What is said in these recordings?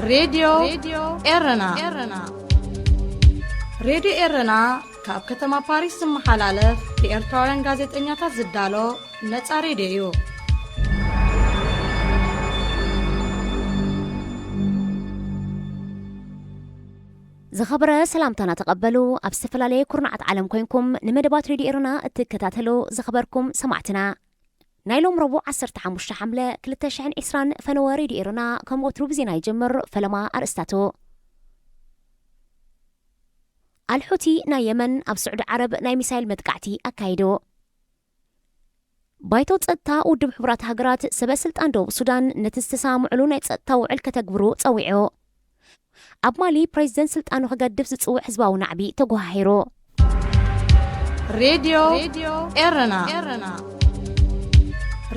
ሬድዮ ኤረና። ሬድዮ ኤረና ካብ ከተማ ፓሪስ ዝመሓላለፍ ብኤርትራውያን ጋዜጠኛታት ዝዳሎ ነጻ ሬድዮ እዩ። ዝኸበረ ሰላምታና ተቐበሉ። ኣብ ዝተፈላለየ ኩርናዓት ዓለም ኮይንኩም ንመደባት ሬድዮ ኤረና እትከታተሉ ዝኸበርኩም ሰማዕትና፣ ናይ ሎም ረቡዕ ዓሰርተ ሓሙሽተ ሓምለ ክልተ ሽሕን ዕስራን ፈነወ ሬድዮ ኤረና ከም ወትሩ ብዜና ይጅምር። ፈለማ ኣርእስታቱ። ኣልሑቲ ናይ የመን ኣብ ስዑዲ ዓረብ ናይ ሚሳይል መጥቃዕቲ ኣካይዱ። ባይቶ ጸጥታ ውድብ ሕቡራት ሃገራት ሰበ ስልጣን ደቡብ ሱዳን ነቲ ዝተሰማምዕሉ ናይ ጸጥታ ውዕል ከተግብሩ ጸዊዑ። ኣብ ማሊ ፕሬዚደንት ስልጣኑ ክገድፍ ዝጽውዕ ህዝባዊ ናዕቢ ተጓሃሂሩ። ሬድዮ ኤረና።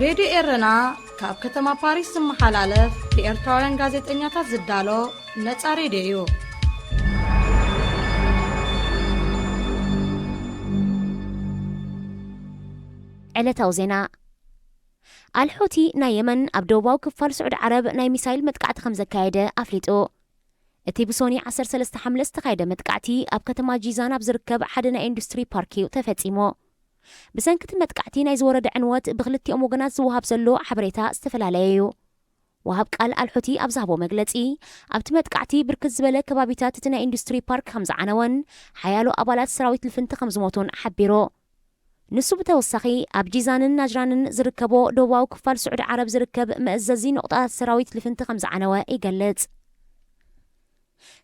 ሬድዮ ኤረና ካብ ከተማ ፓሪስ ዝመሓላለፍ ብኤርትራውያን ጋዜጠኛታት ዝዳሎ ነጻ ሬድዮ እዩ። ዕለታዊ ዜና። ኣልሑቲ ናይ የመን ኣብ ደቡባዊ ክፋል ስዑዲ ዓረብ ናይ ሚሳይል መጥቃዕቲ ከም ዘካየደ ኣፍሊጡ። እቲ ብሶኒ ዓሰርተ ሰለስተ ሓምለ ዝተኻየደ መጥቃዕቲ ኣብ ከተማ ጂዛን ኣብ ዝርከብ ሓደ ናይ ኢንዱስትሪ ፓርክ እዩ ተፈጺሙ። ብሰንኪ እቲ መጥቃዕቲ ናይ ዝወረደ ዕንወት ብክልቲኦም ወገናት ዝወሃብ ዘሎ ሓበሬታ ዝተፈላለየ እዩ። ወሃብ ቃል ኣልሑቲ ኣብ ዝሃቦ መግለጺ፣ ኣብቲ መጥቃዕቲ ብርክት ዝበለ ከባቢታት እቲ ናይ ኢንዱስትሪ ፓርክ ከም ዝዓነወን ሓያሎ ኣባላት ሰራዊት ልፍንቲ ከም ዝሞቱን ሓቢሩ። ንሱ ብተወሳኺ ኣብ ጂዛንን ናጅራንን ዝርከቦ ደቡባዊ ክፋል ስዑዲ ዓረብ ዝርከብ መእዘዚ ነቑጣታት ሰራዊት ልፍንቲ ከም ዝዓነወ ይገልጽ።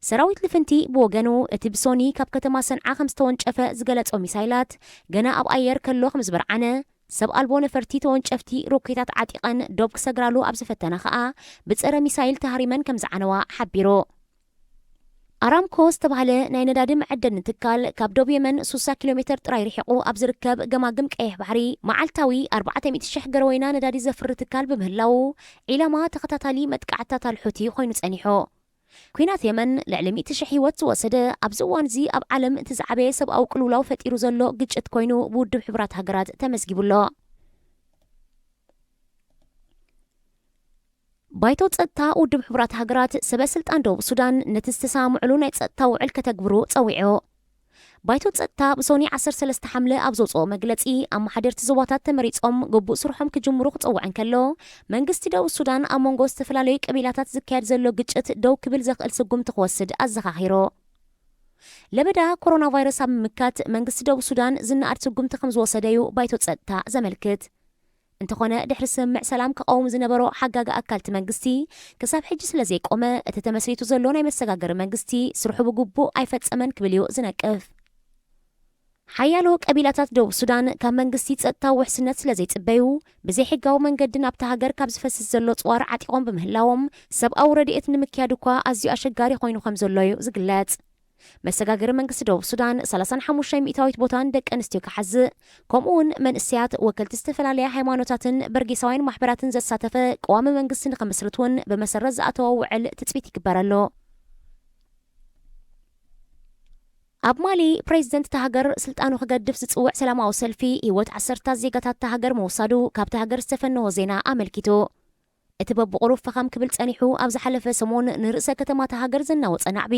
ሰራዊት ልፍንቲ ብወገኑ፣ እቲ ብሶኒ ካብ ከተማ ሰንዓ ከም ዝተወንጨፈ ዝገለጾ ሚሳይላት፣ ገና ኣብ ኣየር ከሎ ከም ዝበርዓነ፣ ሰብ ኣልቦ ነፈርቲ ተወንጨፍቲ ሮኬታት ዓጢቐን ዶብ ክሰግራሉ ኣብ ዝፈተና ኸኣ፣ ብጸረ ሚሳይል ተሃሪመን ከም ዝዓነዋ ሓቢሩ። ኣራምኮ ዝተባህለ ናይ ነዳዲ መዐደኒ ትካል፣ ካብ ዶብ የመን ሱሳ ኪሎ ሜተር ጥራይ ርሒቑ ኣብ ዝርከብ ገማግም ቀይሕ ባሕሪ፣ መዓልታዊ ኣርባዕተ ሚእቲ ሽሕ ገረወይና ነዳዲ ዘፍሪ ትካል ብምህላዉ፣ ዒላማ ተኸታታሊ መጥቃዕትታት ኣልሑቲ ኮይኑ ጸኒሑ። ኲናት የመን ልዕሊ ሚእቲ ሽሕ ህይወት ዝወሰደ፣ ኣብዚ እዋን'ዚ ኣብ ዓለም እቲ ዝዓበየ ሰብኣዊ ቅልውላው ፈጢሩ ዘሎ ግጭት ኮይኑ ብውድብ ሕቡራት ሃገራት ተመዝጊቡ ኣሎ። ባይቶ ጸጥታ ውድብ ሕቡራት ሃገራት ሰበ ስልጣን ደቡብ ሱዳን ነቲ ዝተሰማምዕሉ ናይ ጸጥታ ውዕል ከተግብሩ ጸዊዑ። ባይቶ ጸጥታ ብሶኒ ዓሰርተ ሰለስተ ሓምለ ኣብ ዘውጽኦ መግለጺ፣ ኣመሓደርቲ ዞባታት ተመሪጾም ግቡእ ስርሖም ክጅምሩ ክጸውዕ እንከሎ፣ መንግስቲ ደቡብ ሱዳን ኣብ መንጎ ዝተፈላለዩ ቀቢላታት ዝካየድ ዘሎ ግጭት ደው ክብል ዘኽእል ስጉምቲ ክወስድ ኣዘኻኺሩ። ለበዳ ኮሮና ቫይረስ ኣብ ምምካት መንግስቲ ደቡብ ሱዳን ዝነኣድ ስጉምቲ ከም ዝወሰደ'ዩ ባይቶ ጸጥታ ዘመልክት። እንተኾነ፣ ድሕሪ ስምምዕ ሰላም ክቐውም ዝነበሮ ሓጋጊ ኣካል እቲ መንግስቲ፣ ክሳብ ሕጂ ስለ ዘይቆመ፣ እቲ ተመስሪቱ ዘሎ ናይ መሰጋገሪ መንግስቲ ስርሑ ብግቡእ ኣይፈጸመን ክብል እዩ ዝነቅፍ። ሓያሎ ቀቢላታት ደቡብ ሱዳን ካብ መንግስቲ ጸጥታዊ ውሕስነት ስለ ዘይጽበዩ፣ ብዘይሕጋዊ መንገዲ ናብታ ሃገር ካብ ዝፈስስ ዘሎ ጽዋር ዓጢቖም ብምህላዎም፣ ሰብኣዊ ረድኤት ንምክያድ እኳ ኣዝዩ ኣሸጋሪ ኮይኑ ከም ዘሎ እዩ ዝግለጽ። መሰጋገሪ መንግስቲ ደቡብ ሱዳን ሰላሳን ሓሙሽተ ሚእታዊት ቦታ ንደቂ ኣንስትዮ ክሓዝእ፣ ከምኡ እውን መንእሰያት፣ ወከልቲ ዝተፈላለያ ሃይማኖታትን በርጌሳውያን ማሕበራትን ዘሳተፈ ቀዋሚ መንግስቲ ንኽምስርት እውን ብመሰረት ዝኣተዎ ውዕል ትጽቢት ይግበረሉ። ኣብ ማሊ፣ ፕሬዚደንት እታ ሃገር ስልጣኑ ክገድፍ ዝጽውዕ ሰላማዊ ሰልፊ፣ ህይወት ዓሰርታት ዜጋታት እታ ሃገር ምውሳዱ ካብታ ሃገር ዝተፈነወ ዜና ኣመልኪቱ። እቲ በብቑሩብ ፈኸም ክብል ጸኒሑ ኣብ ዝሓለፈ ሰሙን ንርእሰ ከተማ እታ ሃገር ዘናወጸ ናዕቢ፣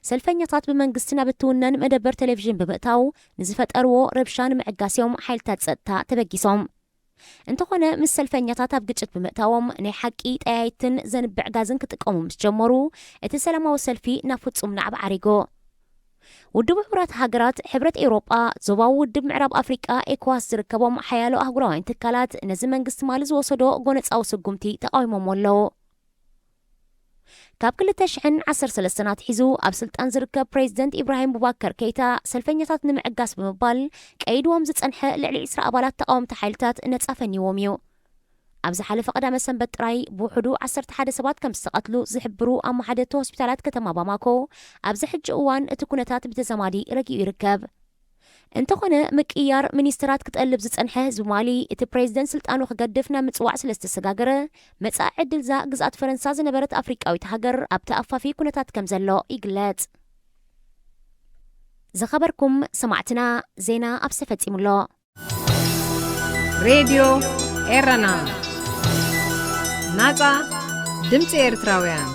ሰልፈኛታት ብመንግስቲ ናብ እትውነን መደበር ቴሌቪዥን ብምእታው ንዝፈጠርዎ ረብሻ ንምዕጋስ እዮም ሓይልታት ጸጥታ ተበጊሶም። እንተኾነ፣ ምስ ሰልፈኛታት ኣብ ግጭት ብምእታዎም፣ ናይ ሓቂ ጠያይትን ዘንብዕ ጋዝን ክጥቀሙ ምስ ጀመሩ፣ እቲ ሰላማዊ ሰልፊ ናብ ፍጹም ናዕቢ ዓሪጉ። ውድብ ሕቡራት ሃገራት፣ ሕብረት ኤውሮጳ፣ ዞባዊ ውድብ ምዕራብ ኣፍሪቃ፣ ኤኮዋስ ዝርከቦም ሓያሎ ኣህጉራውያን ትካላት ነዚ መንግስቲ ማሊ ዝወሰዶ ጎነጻዊ ስጉምቲ ተቓዊሞሞ ኣለዉ። ካብ ክልተ ሽሕን ዓሰርተ ሰለስተን ኣትሒዙ ኣብ ስልጣን ዝርከብ ፕሬዚደንት ኢብራሂም ቡባከር ኬይታ፣ ሰልፈኛታት ንምዕጋስ ብምባል ቀይድዎም ዝጸንሐ ልዕሊ ዕስራ ኣባላት ተቓወምቲ ሓይልታት ነጻ ፈንይዎም እዩ። ኣብ ዝሓለፈ ቀዳመ ሰንበት ጥራይ ብውሕዱ ዓሰርተ ሓደ ሰባት ከም ዝተቐትሉ ዝሕብሩ ኣመሓደርቲ ሆስፒታላት ከተማ ባማኮ፣ ኣብዚ ሕጂ እዋን እቲ ኩነታት ብተዛማዲ ረጊኡ ይርከብ። እንተኾነ፣ ምቅይያር ሚኒስተራት ክጠልብ ዝጸንሐ ህዝቢ ማሊ፣ እቲ ፕሬዚደንት ስልጣኑ ክገድፍ ናብ ምጽዋዕ ስለ ዝተሰጋገረ፣ መጻኢ ዕድል እዛ ግዝኣት ፈረንሳ ዝነበረት ኣፍሪቃዊት ሃገር ኣብ ተኣፋፊ ኩነታት ከም ዘሎ ይግለጽ። ዝኸበርኩም ሰማዕትና፣ ዜና ኣብዚ ተፈጺሙ ኣሎ። ሬድዮ ኤረና፣ ናጻ ድምጺ ኤርትራውያን።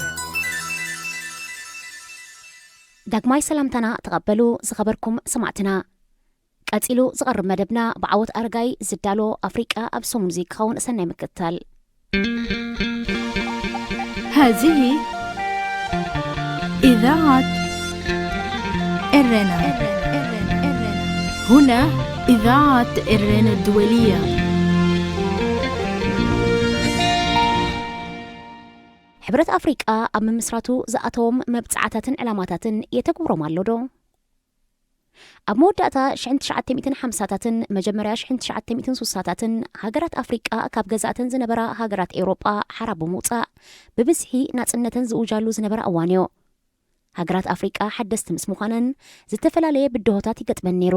ዳግማይ ሰላምታና ተቐበሉ ዝኸበርኩም ሰማዕትና። ቀጺሉ ዝቐርብ መደብና ብዓወት ኣረጋይ ዝዳሎ ኣፍሪቃ ኣብ ሰሙን እዚ ክኸውን ሰናይ ምክትታል። هذه إذاعة إرنا. هنا إذاعة إرنا الدولية. ሕብረት ኣፍሪቃ ኣብ ምምስራቱ ዝኣተዎም መብጻዓታትን ዕላማታትን የተግብሮም ኣሎ ዶ? ኣብ መወዳእታ ሽሕን ትሽዓተ ሚእትን ሓምሳታትን መጀመርያ ሽሕን ትሽዓተ ሚእትን ስሳታትን ሃገራት ኣፍሪቃ ካብ ገዛእተን ዝነበራ ሃገራት ኤውሮጳ ሓራ ብምውጻእ ብብዝሒ ናጽነተን ዝእውጃሉ ዝነበረ እዋን እዩ። ሃገራት ኣፍሪቃ ሓደስቲ ምስ ምዃነን ዝተፈላለየ ብድሆታት ይገጥመን ነይሩ።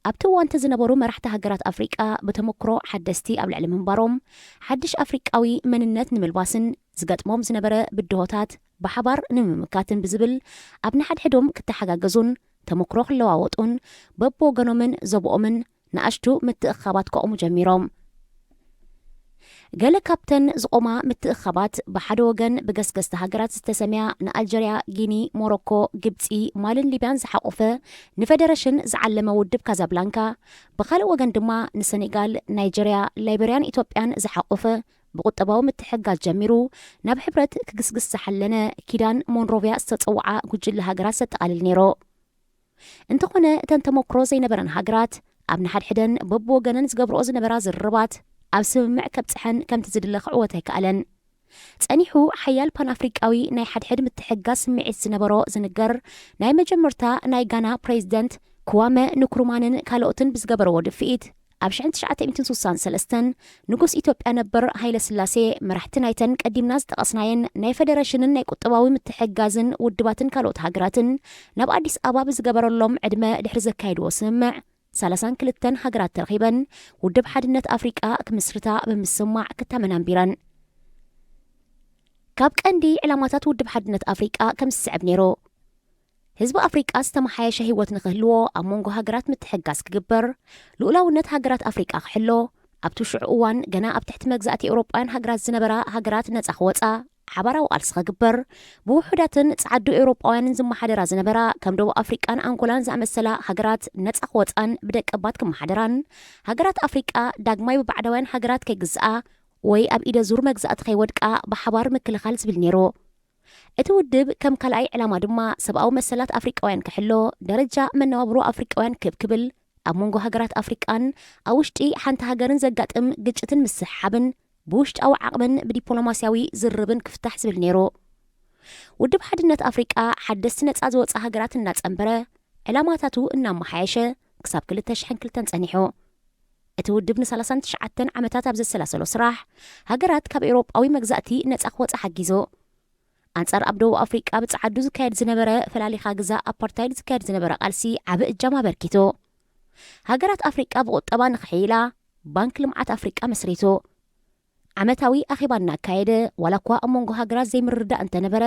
ኣብቲ እዋንቲ ዝነበሩ መራሕቲ ሃገራት ኣፍሪቃ ብተመክሮ ሓደስቲ ኣብ ልዕሊ ምንባሮም ሓድሽ ኣፍሪቃዊ መንነት ንምልባስን ዝገጥሞም ዝነበረ ብድሆታት ብሓባር ንምምካትን ብዝብል ኣብ ንሓድሕዶም ክተሓጋገዙን ተመክሮ ክለዋወጡን በብወገኖምን ዞብኦምን ንኣሽቱ ምትእኽኻባት ከቑሙ ጀሚሮም። ገለ ካብተን ዝቖማ ምትእኽኻባት ብሓደ ወገን ብገስገስቲ ሃገራት ዝተሰምያ ንኣልጀርያ፣ ጊኒ፣ ሞሮኮ፣ ግብጺ፣ ማልን ሊብያን ዝሓቖፈ ንፈደረሽን ዝዓለመ ውድብ ካዛብላንካ፣ ብኻልእ ወገን ድማ ንሰኔጋል፣ ናይጀርያ፣ ላይበርያን ኢትዮጵያን ዝሓቖፈ ብቁጠባዊ ምትሕግጋዝ ጀሚሩ ናብ ሕብረት ክግስግስ ዝሓለነ ኪዳን ሞንሮቪያ ዝተጸውዓ ጉጅለ ሃገራት ዘጠቓልል ነይሩ። እንተኾነ እተን ተመክሮ ዘይነበረን ሃገራት ኣብ ንሓድሕደን በብወገነን ዝገብርኦ ዝነበራ ዝርርባት ኣብ ስምምዕ ከብጽሐን ከምቲ ዝድለ ክዕወት ኣይከኣለን። ጸኒሑ ሓያል ፓን ኣፍሪቃዊ ናይ ሓድሕድ ምትሕግጋዝ ስምዒት ዝነበሮ ዝንገር ናይ መጀመርታ ናይ ጋና ፕሬዚደንት ክዋመ ንክሩማንን ካልኦትን ብዝገበርዎ ድፍኢት ኣብ ሽሕን ትሽዓተ ሚእትን ስሳን ሰለስተን ንጉስ ኢትዮጵያ ነበር ሃይለ ስላሴ መራሕቲ ናይተን ቀዲምና ዝጠቐስናየን ናይ ፈደረሽንን ናይ ቁጠባዊ ምትሕግጋዝን ውድባትን ካልኦት ሃገራትን ናብ ኣዲስ ኣበባ ብዝገበረሎም ዕድመ ድሕሪ ዘካየድዎ ስምምዕ ሰላሳን ክልተን ሃገራት ተረኺበን ውድብ ሓድነት ኣፍሪቃ ክምስርታ ብምስማዕ ክታመን ኣንቢረን። ካብ ቀንዲ ዕላማታት ውድብ ሓድነት ኣፍሪቃ ከም ዝስዕብ ነይሩ። ህዝቢ ኣፍሪቃ ዝተመሓየሸ ህይወት ንክህልዎ ኣብ መንጎ ሃገራት ምትሕጋዝ ክግበር፣ ልኡላውነት ሃገራት ኣፍሪቃ ክሕሎ፣ ኣብቲ ሽዑ እዋን ገና ኣብ ትሕቲ መግዛእቲ ኤውሮጳውያን ሃገራት ዝነበራ ሃገራት ነጻ ክወጻ ሓባራዊ ቃልሲ ክግበር፣ ብውሑዳትን ጸዓዱ ኤውሮጳውያንን ዝመሓደራ ዝነበራ ከም ደቡብ ኣፍሪቃን ኣንጎላን ዝኣመሰላ ሃገራት ነጻ ክወጻን ብደቀባት ክመሓደራን፣ ሃገራት ኣፍሪቃ ዳግማይ ብባዕዳውያን ሃገራት ከይግዝኣ ወይ ኣብ ኢደ ዙር መግዛእቲ ከይወድቃ ብሓባር ምክልኻል ዝብል ነይሩ። እቲ ውድብ ከም ካልኣይ ዕላማ ድማ ሰብኣዊ መሰላት ኣፍሪቃውያን ክሕሎ፣ ደረጃ መነባብሮ ኣፍሪቃውያን ክብ ክብል፣ ኣብ መንጎ ሃገራት ኣፍሪቃን ኣብ ውሽጢ ሓንቲ ሃገርን ዘጋጥም ግጭትን ምስሕሓብን ብውሽጣዊ ዓቕምን ብዲፕሎማስያዊ ዝርርብን ክፍታሕ ዝብል ነይሩ። ውድብ ሓድነት ኣፍሪቃ ሓደስቲ ነጻ ዝወጻ ሃገራት እናጸንበረ፣ ዕላማታቱ እናመሓየሸ ክሳብ ክልተ ሽሕን ክልተን ጸኒሑ። እቲ ውድብ ንሰላሳን ትሽዓተን ዓመታት ኣብ ዘሰላሰሎ ስራሕ፣ ሃገራት ካብ ኤውሮጳዊ መግዛእቲ ነጻ ክወጻ ሓጊዙ። ኣንጻር ኣብ ደቡብ ኣፍሪቃ ብጸዓዱ ዝካየድ ዝነበረ ፈላሊኻ ግዛ ኣፓርታይድ ዝካየድ ዝነበረ ቃልሲ ዓቢ እጃም ኣበርኪቱ። ሃገራት ኣፍሪቃ ብቁጠባ ንኽሕይላ ባንክ ልምዓት ኣፍሪቃ መስሪቱ። ዓመታዊ ኣኼባ እናካየደ፣ ዋላ እኳ ኣብ መንጎ ሃገራት ዘይምርድዳእ እንተነበረ፣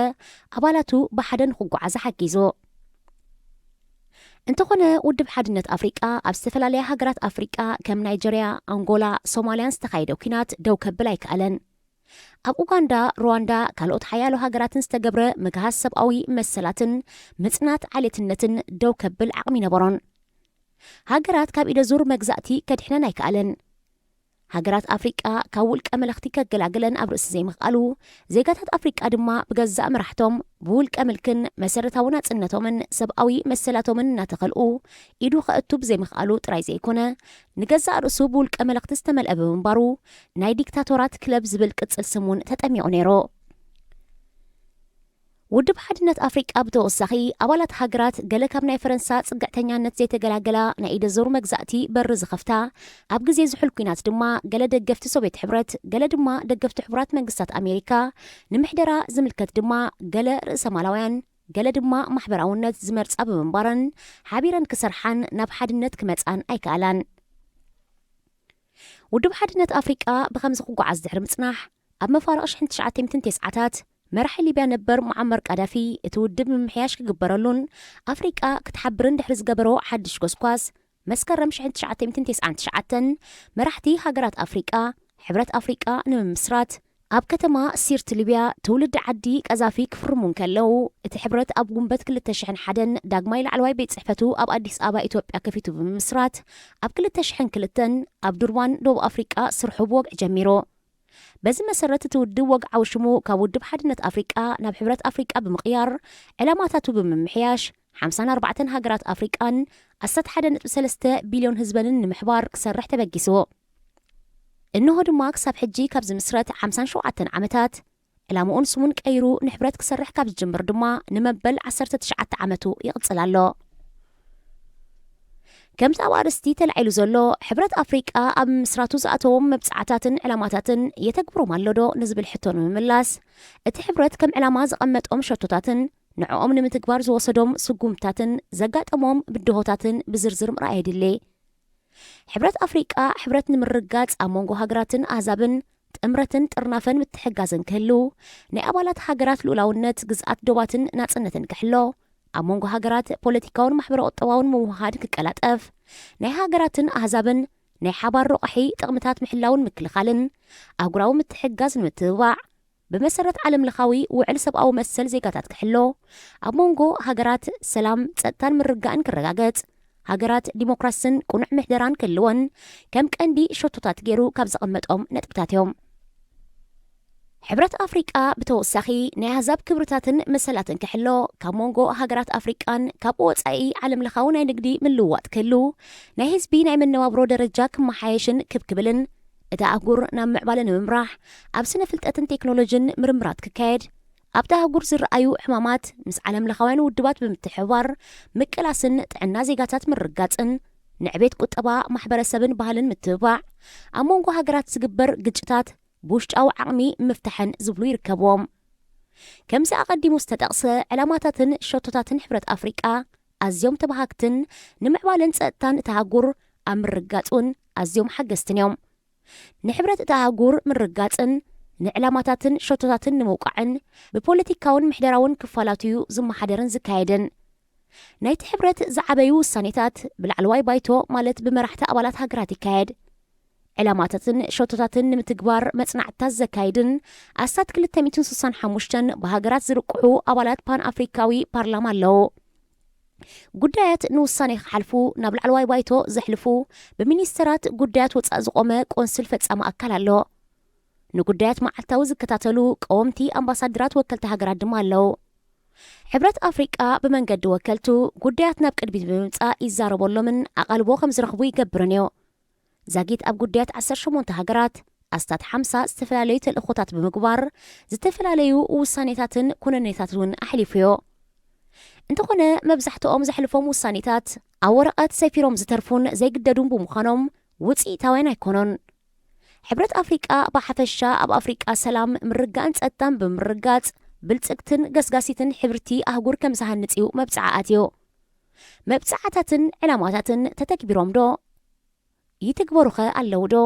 ኣባላቱ ብሓደ ንኽጓዓዝ ሓጊዙ። እንተኾነ ውድብ ሓድነት ኣፍሪቃ ኣብ ዝተፈላለያ ሃገራት ኣፍሪቃ ከም ናይጀርያ፣ ኣንጎላ፣ ሶማልያን ዝተኻየደ ኲናት ደው ከብል ኣይከኣለን። ኣብ ኡጋንዳ፣ ሩዋንዳ፣ ካልኦት ሓያሎ ሃገራትን ዝተገብረ ምግሃስ ሰብኣዊ መሰላትን ምጽናት ዓሌትነትን ደው ከብል ዓቕሚ ነበሮን። ሃገራት ካብ ኢደ ዙር መግዛእቲ ከድሕነን ኣይከኣለን። ሃገራት ኣፍሪቃ ካብ ውልቀ መለኽቲ ከገላግለን ኣብ ርእሲ ዘይምኽኣሉ፣ ዜጋታት ኣፍሪቃ ድማ ብገዛእ መራሕቶም ብውልቀ ምልክን መሰረታዊ ናጽነቶምን ሰብኣዊ መሰላቶምን እናተኸልኡ ኢዱ ከእቱ ብዘይምኽኣሉ ጥራይ ዘይኮነ፣ ንገዛእ ርእሱ ብውልቀ መለኽቲ ዝተመልአ ብምንባሩ ናይ ዲክታቶራት ክለብ ዝብል ቅጽል ስም እውን ተጠሚቑ ነይሩ። ውድብ ሓድነት ኣፍሪቃ ብተወሳኺ ኣባላት ሃገራት ገለ ካብ ናይ ፈረንሳ ጽግዕተኛነት ዘይተገላገላ ናይ ኢደ ዞር መግዛእቲ በሪ ዝኸፍታ፣ ኣብ ግዜ ዝሑል ኲናት ድማ ገለ ደገፍቲ ሶቭየት ሕብረት፣ ገለ ድማ ደገፍቲ ሕቡራት መንግስታት ኣሜሪካ፣ ንምሕደራ ዝምልከት ድማ ገለ ርእሰ ማላውያን፣ ገለ ድማ ማሕበራውነት ዝመርጻ ብምንባረን ሓቢረን ክሰርሓን ናብ ሓድነት ክመጻን ኣይከኣላን። ውድብ ሓድነት ኣፍሪቃ ብኸምዚ ክጓዓዝ ድሕሪ ምጽናሕ፣ ኣብ መፋርቕ ሽሕን ትሽዓተ ሚእትን ተስዓታት መራሒ ሊብያ ነበር ሙዓመር ቃዳፊ እቲ ውድብ ምምሕያሽ ክግበረሉን ኣፍሪቃ ክትሓብርን ድሕሪ ዝገበሮ ሓድሽ ጎስጓስ፣ መስከረም ሽሕን ትሽዓተ ሚእትን ተስዓን ትሽዓተን መራሕቲ ሃገራት ኣፍሪቃ ሕብረት ኣፍሪቃ ንምምስራት ኣብ ከተማ ሲርት ሊብያ ትውልዲ ዓዲ ቀዛፊ ክፍርሙ እንከለዉ፣ እቲ ሕብረት ኣብ ጉንበት ክልተ ሽሕን ሓደን ዳግማይ ላዕለዋይ ቤት ጽሕፈቱ ኣብ ኣዲስ ኣበባ ኢትዮጵያ ከፊቱ ብምምስራት፣ ኣብ ክልተ ሽሕን ክልተን ኣብ ዱርባን ደቡብ ኣፍሪቃ ስርሑ ብወግዒ ጀሚሩ። በዚ መሰረት እቲ ውድብ ወግዓዊ ሽሙ ካብ ውድብ ሓድነት ኣፍሪቃ ናብ ሕብረት ኣፍሪቃ ብምቕያር፣ ዕላማታቱ ብምምሕያሽ ሓምሳን ኣርባዕተን ሃገራት ኣፍሪቃን ዓሰርተ ሓደ ነጥቢ ሰለስተ ቢልዮን ህዝበንን ንምሕባር ክሰርሕ ተበጊሱ። እንሆ ድማ ክሳብ ሕጂ ካብ ዝምስረት ሓምሳን ሸውዓተን ዓመታት፣ ዕላምኡን ስሙን ቀይሩ ንሕብረት ክሰርሕ ካብ ዝጅምር ድማ ንመበል ዓሰርተ ትሽዓተ ዓመቱ ይቕጽል ኣሎ። ከምቲ ኣብ ኣርእስቲ ተላዒሉ ዘሎ፣ ሕብረት ኣፍሪቃ ኣብ ምስራቱ ዝኣተዎም መብጽዓታትን ዕላማታትን የተግብሮም ኣሎዶ ንዝብል ሕቶ ንምምላስ፣ እቲ ሕብረት ከም ዕላማ ዘቐመጦም ሸቶታትን ንዕኦም ንምትግባር ዝወሰዶም ስጉምታትን ዘጋጠሞም ብድሆታትን ብዝርዝር ምርኣይ የድሊ። ሕብረት ኣፍሪቃ፣ ሕብረት ንምርግጋጽ ኣብ መንጎ ሃገራትን ኣህዛብን ጥምረትን ጥርናፈን ምትሕጋዝን ክህሉ፣ ናይ ኣባላት ሃገራት ልኡላውነት፣ ግዝኣት ዶባትን ናጽነትን ክሕሎ፣ ኣብ መንጎ ሃገራት ፖለቲካውን ማሕበረ-ቁጠባውን ምውህሃድ ክቀላጠፍ፣ ናይ ሃገራትን ኣህዛብን ናይ ሓባር ረቋሒ ጥቕምታት ምሕላውን ምክልኻልን፣ ኣህጉራዊ ምትሕጋዝ ንምትብባዕ፣ ብመሰረት ዓለምለኻዊ ውዕል ሰብኣዊ መሰል ዜጋታት ክሕሎ፣ ኣብ መንጎ ሃገራት ሰላም፣ ጸጥታን ምርግጋእን ክረጋገጽ፣ ሃገራት ዲሞክራስን ቅኑዕ ምሕደራን ክህልወን ከም ቀንዲ ሸቶታት ገይሩ ካብ ዘቐመጦም ነጥብታት እዮም። ሕብረት ኣፍሪቃ ብተወሳኺ ናይ ኣህዛብ ክብርታትን መሰላትን ክሕሎ፣ ካብ መንጎ ሃገራት ኣፍሪቃን ካብኡ ወጻኢ ዓለምለኻዊ ናይ ንግዲ ምልውዋጥ ክህሉ፣ ናይ ህዝቢ ናይ መነባብሮ ደረጃ ክመሓየሽን ክብ ክብልን፣ እቲ ኣህጉር ናብ ምዕባለ ንምምራሕ ኣብ ስነ ፍልጠትን ቴክኖሎጂን ምርምራት ክካየድ፣ ኣብቲ ኣህጉር ዝረኣዩ ሕማማት ምስ ዓለምለኻውያን ውድባት ብምትሕብባር ምቅላስን ጥዕና ዜጋታት ምርጋጽን፣ ንዕቤት ቁጠባ፣ ማሕበረሰብን ባህልን ምትብባዕ፣ ኣብ መንጎ ሃገራት ዝግበር ግጭታት ብውሽጣዊ ዓቕሚ ምፍታሕን ዝብሉ ይርከብዎም። ከምዚ ኣቐዲሙ ዝተጠቕሰ፣ ዕላማታትን ሸቶታትን ሕብረት ኣፍሪቃ ኣዝዮም ተባሃግትን ንምዕባለን ጸጥታን እቲ ኣህጉር ኣብ ምርጋጽ እውን ኣዝዮም ሓገዝትን እዮም። ንሕብረት እቲ ኣህጉር ምርጋጽን ንዕላማታትን ሸቶታትን ንምውቃዕን ብፖለቲካውን ምሕደራውን ክፋላቱ እዩ ዝመሓደርን ዝካየድን። ናይቲ ሕብረት ዝዓበዩ ውሳኔታት ብላዕለዋይ ባይቶ፣ ማለት ብመራሕቲ ኣባላት ሃገራት ይካየድ። ዕላማታትን ሸቶታትን ንምትግባር መጽናዕትታት ዘካይድን ኣስታት ክልተ ሚእትን ስሳን ሓሙሽተን ብሃገራት ዝርቅሑ ኣባላት ፓን ኣፍሪካዊ ፓርላማ ኣለዉ። ጉዳያት ንውሳኔ ክሓልፉ ናብ ላዕለዋይ ባይቶ ዘሕልፉ ብሚኒስተራት ጉዳያት ወጻኢ ዝቖመ ቆንስል ፈጻሚ ኣካል ኣሎ። ንጉዳያት መዓልታዊ ዝከታተሉ ቀወምቲ ኣምባሳደራት ወከልቲ ሃገራት ድማ ኣለዉ። ሕብረት ኣፍሪቃ ብመንገዲ ወከልቱ ጉዳያት ናብ ቅድሚት ብምምጻእ ይዛረበሎምን ኣቓልቦ ከም ዝረኽቡ ይገብርን እዩ። ዛጊት ኣብ ጉዳያት ዓሰርተ ሸሞንተ ሃገራት ኣስታት ሓምሳ ዝተፈላለዩ ተልእኾታት ብምግባር ዝተፈላለዩ ውሳኔታትን ኩነኔታት እውን ኣሕሊፉ እዩ። እንተኾነ መብዛሕትኦም ዘሕልፎም ውሳኔታት ኣብ ወረቐት ሰፊሮም ዝተርፉን ዘይግደዱን ብምዃኖም ውጽኢታውያን ኣይኮኑን። ሕብረት ኣፍሪቃ ብሓፈሻ ኣብ ኣፍሪቃ ሰላም፣ ምርግጋእን ጸጥታን ብምርጋጽ ብልጽግትን ገስጋሲትን ሕብርቲ ኣህጉር ከም ዝሃንጽ እዩ መብጽዓ ኣትዩ። መብጽዓታትን ዕላማታትን ተተግቢሮም ዶ? ይትግበሩኸ ኣለዉ ዶ?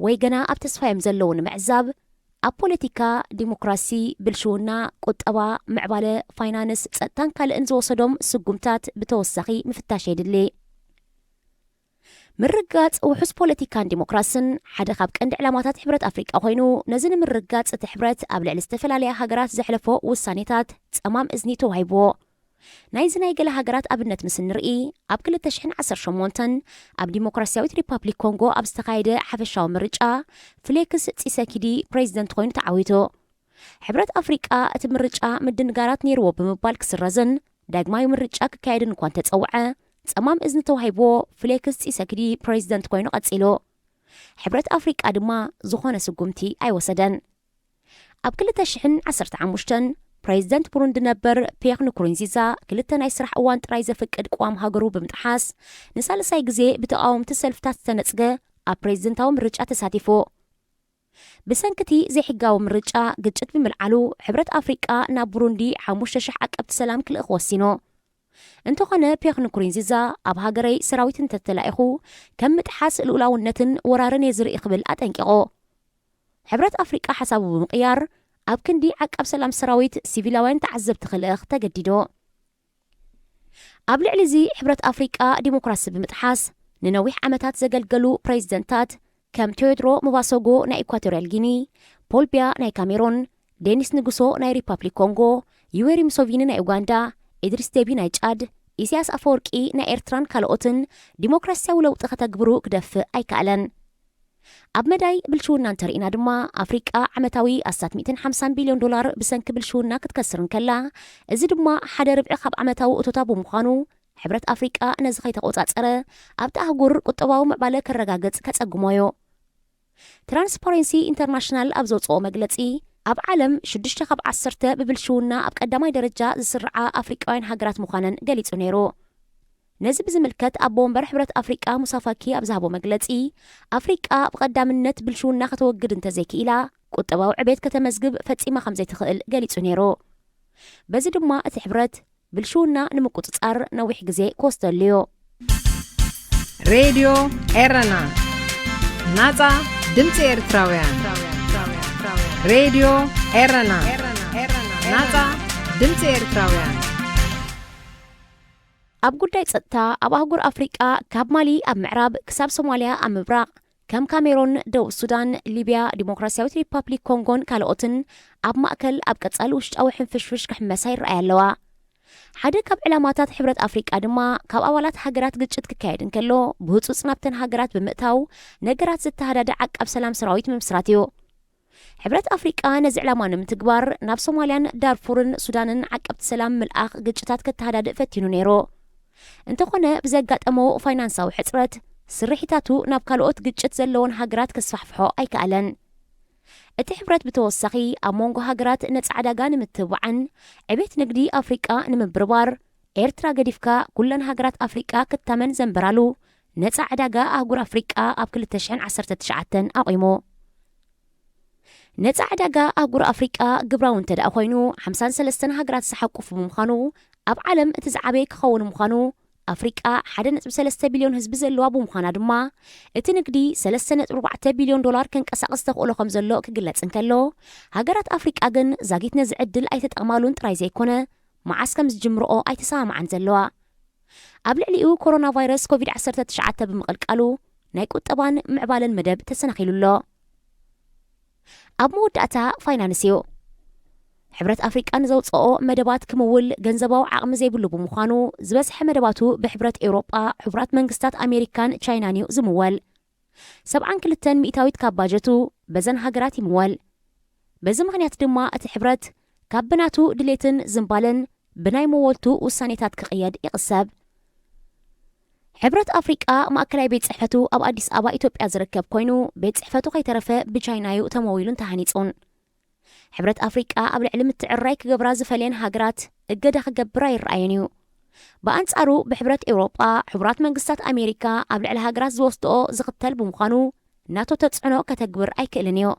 ወይ ገና ኣብ ተስፋ እዮም ዘለዉ ንምዕዛብ፣ ኣብ ፖለቲካ፣ ዲሞክራሲ፣ ብልሽውና፣ ቁጠባ፣ ምዕባለ፣ ፋይናንስ፣ ጸጥታን ካልእን ዝወሰዶም ስጉምታት ብተወሳኺ ምፍታሽ የድሊ። ምርጋጽ ውሑስ ፖለቲካን ዲሞክራስን ሓደ ካብ ቀንዲ ዕላማታት ሕብረት ኣፍሪቃ ኮይኑ፣ ነዚ ንምርጋጽ እቲ ሕብረት ኣብ ልዕሊ ዝተፈላለያ ሃገራት ዘሕለፎ ውሳኔታት ጸማም እዝኒ ተዋሂብዎ። ናይዚ ናይ ገለ ሃገራት ኣብነት ምስ እንርኢ፣ ኣብ ክልተ ሽሕን ዓሰርተ ሸሞንተን ኣብ ዲሞክራስያዊት ሪፓብሊክ ኮንጎ ኣብ ዝተኻየደ ሓፈሻዊ ምርጫ፣ ፍሌክስ ጺሰኪዲ ፕሬዚደንት ኮይኑ ተዓዊቱ። ሕብረት ኣፍሪቃ እቲ ምርጫ ምድንጋራት ነይርዎ ብምባል ክስረዝን ዳግማዊ ምርጫ ክካየድን እኳ እንተጸውዐ፣ ጸማም እዝኒ ተዋሂብዎ ፍሌክስ ጺሰኪዲ ፕሬዚደንት ኮይኑ ቀጺሉ። ሕብረት ኣፍሪቃ ድማ ዝኾነ ስጉምቲ ኣይወሰደን። ኣብ ክልተ ሽሕን ዓሰርተ ሓሙሽተን ፕሬዚደንት ቡሩንዲ ነበር ፒየር ንኩሩንዚዛ ክልተ ናይ ስራሕ እዋን ጥራይ ዘፍቅድ ቅዋም ሃገሩ ብምጥሓስ ንሳልሳይ ግዜ ብተቓወምቲ ሰልፍታት ዝተነጽገ ኣብ ፕሬዚደንታዊ ምርጫ ተሳቲፉ። ብሰንኪ እቲ ዘይሕጋዊ ምርጫ ግጭት ብምልዓሉ ሕብረት ኣፍሪቃ ናብ ቡሩንዲ ሓሙሽተ ሽሕ ዓቀብቲ ሰላም ክልእኽ ወሲኑ። እንተኾነ ፒየር ንኩሩንዚዛ ኣብ ሃገረይ ሰራዊት እንተተላኢኹ ከም ምጥሓስ ልኡላውነትን ወራርን እየ ዝርኢ ክብል ኣጠንቂቑ። ሕብረት ኣፍሪቃ ሓሳቡ ብምቕያር ኣብ ክንዲ ዓቃብ ሰላም ሰራዊት ሲቪላውያን ተዓዘብቲ ክልእኽ ተገዲዱ። ኣብ ልዕሊ እዚ ሕብረት ኣፍሪቃ ዲሞክራሲ ብምጥሓስ ንነዊሕ ዓመታት ዘገልገሉ ፕሬዚደንታት ከም ቴዎድሮ ሙባሶጎ ናይ ኢኳቶርያል ጊኒ፣ ፖል ቢያ ናይ ካሜሮን፣ ዴኒስ ንጉሶ ናይ ሪፓብሊክ ኮንጎ፣ ዩዌሪ ሙሶቪኒ ናይ ኡጋንዳ፣ ኢድሪስ ዴቢ ናይ ጫድ፣ ኢሳያስ ኣፈወርቂ ናይ ኤርትራን ካልኦትን ዲሞክራሲያዊ ለውጢ ከተግብሩ ክደፍእ ኣይከኣለን። ኣብ መዳይ ብልሽውና እንተርኢና ድማ፣ ኣፍሪቃ ዓመታዊ ኣስታት ሚእትን ሓምሳን ቢልዮን ዶላር ብሰንኪ ብልሽውና ክትከስር እንከላ፣ እዚ ድማ ሓደ ርብዒ ካብ ዓመታዊ እቶታ ብምዃኑ፣ ሕብረት ኣፍሪቃ ነዚ ከይተቆጻጸረ ኣብቲ ኣህጉር ቁጠባዊ ምዕባለ ከረጋግጽ ከጸግሞ'ዩ። ትራንስፓረንሲ ኢንተርናሽናል ኣብ ዘውጽኦ መግለጺ፣ ኣብ ዓለም ሽዱሽተ ካብ ዓሰርተ ብብልሽውና ኣብ ቀዳማይ ደረጃ ዝስርዓ ኣፍሪቃውያን ሃገራት ምዃነን ገሊጹ ነይሩ። ነዚ ብዝምልከት ኣቦ ወንበር ሕብረት ኣፍሪቃ ሙሳ ፋኪ ኣብ ዝሃቦ መግለጺ፣ ኣፍሪቃ ብቐዳምነት ብልሽውና ከተወግድ እንተዘይክኢላ፣ ቁጠባዊ ዕቤት ከተመዝግብ ፈጺማ ከም ዘይትኽእል ገሊጹ ነይሩ። በዚ ድማ እቲ ሕብረት ብልሽውና ንምቁጽጻር ነዊሕ ግዜ ክወስደሉ'ዩ። ሬድዮ ኤረና፣ ናጻ ድምጺ ኤርትራውያን። ሬድዮ ኤረና፣ ናጻ ድምጺ ኤርትራውያን። ኣብ ጉዳይ ጸጥታ፣ ኣብ ኣህጉር ኣፍሪቃ ካብ ማሊ ኣብ ምዕራብ ክሳብ ሶማልያ ኣብ ምብራቕ፣ ከም ካሜሮን፣ ደቡብ ሱዳን፣ ሊብያ፣ ዲሞክራሲያዊት ሪፓብሊክ ኮንጎን ካልኦትን ኣብ ማእከል ኣብ ቀጻሊ ውሽጣዊ ሕንፍሽፍሽ ክሕመሳ ይረኣያ ኣለዋ። ሓደ ካብ ዕላማታት ሕብረት ኣፍሪቃ ድማ ካብ ኣባላት ሃገራት ግጭት ክካየድ እንከሎ ብህጹጽ ናብተን ሃገራት ብምእታው ነገራት ዘተሃዳድእ ዓቃብ ሰላም ሰራዊት ምምስራት እዩ። ሕብረት ኣፍሪቃ ነዚ ዕላማ ንምትግባር ናብ ሶማልያን ዳርፉርን ሱዳንን ዓቀብቲ ሰላም ምልኣኽ ግጭታት ከተሃዳድእ ፈቲኑ ነይሩ። እንተኾነ ብዘጋጠሞ ፋይናንሳዊ ሕጽረት ስርሒታቱ ናብ ካልኦት ግጭት ዘለዎን ሃገራት ከስፋሕፍሖ ኣይከኣለን። እቲ ሕብረት ብተወሳኺ ኣብ መንጎ ሃገራት ነጻ ዕዳጋ ንምትብባዕን ዕቤት ንግዲ ኣፍሪቃ ንምብርባር ኤርትራ ገዲፍካ ኩለን ሃገራት ኣፍሪቃ ክታመን ዘንበራሉ ነጻ ዕዳጋ ኣህጉር ኣፍሪቃ ኣብ ክልተ ሽሕን ዓሰርተ ትሽዓተን ኣቑሙ። ነጻ ዕዳጋ ኣህጉር ኣፍሪቃ ግብራዊ እንተ ደኣ ኮይኑ ሓምሳን ሰለስተን ሃገራት ዝሓቁፍ ብምዃኑ ኣብ ዓለም እቲ ዝዓበየ ክኸውን ምዃኑ ኣፍሪቃ ሓደ ነጥቢ ሰለስተ ቢልዮን ህዝቢ ዘለዋ ብምዃና ድማ እቲ ንግዲ ሰለስተ ነጥቢ ኣርባዕተ ቢልዮን ዶላር ከንቀሳቕስ ተኽእሎ ከም ዘሎ ክግለጽ እንከሎ ሃገራት ኣፍሪቃ ግን ዛጊት ነዚ ዕድል ኣይተጠቕማሉን ጥራይ ዘይኮነ መዓስ ከም ዝጅምርኦ ኣይተሰማምዓን ዘለዋ። ኣብ ልዕሊኡ ኮሮና ቫይረስ ኮቪድ ዓሰርተ ትሽዓተ ብምቕልቃሉ ናይ ቁጠባን ምዕባለን መደብ ተሰናኺሉ ኣሎ። ኣብ መወዳእታ ፋይናንስ እዩ። ሕብረት ኣፍሪቃ ንዘውፅኦ መደባት ክምውል ገንዘባዊ ዓቕሚ ዘይብሉ ብምዃኑ ዝበዝሐ መደባቱ ብሕብረት ኤውሮጳ፣ ሕቡራት መንግስታት ኣሜሪካን ቻይናን እዩ ዝምወል። ሰብዓን ክልተን ሚእታዊት ካብ ባጀቱ በዘን ሃገራት ይምወል። በዚ ምኽንያት ድማ እቲ ሕብረት ካብ ብናቱ ድሌትን ዝንባለን ብናይ መወልቱ ውሳኔታት ክቕየድ ይቕሰብ። ሕብረት ኣፍሪቃ ማእከላይ ቤት ጽሕፈቱ ኣብ ኣዲስ ኣበባ ኢትዮጵያ ዝርከብ ኮይኑ ቤት ጽሕፈቱ ከይተረፈ ብቻይናዩ ተመዊሉን ተሃኒጹን። ሕብረት ኣፍሪቃ ኣብ ልዕሊ ምትዕርራይ ክገብራ ዝፈልየን ሃገራት እገዳ ክገብር ኣይረኣየን እዩ። ብኣንጻሩ ብሕብረት ኤውሮጳ፣ ሕቡራት መንግስታት ኣሜሪካ ኣብ ልዕሊ ሃገራት ዝወስድኦ ዝኽተል ብምዃኑ ናቶ ተጽዕኖ ከተግብር ኣይክእልን እዩ።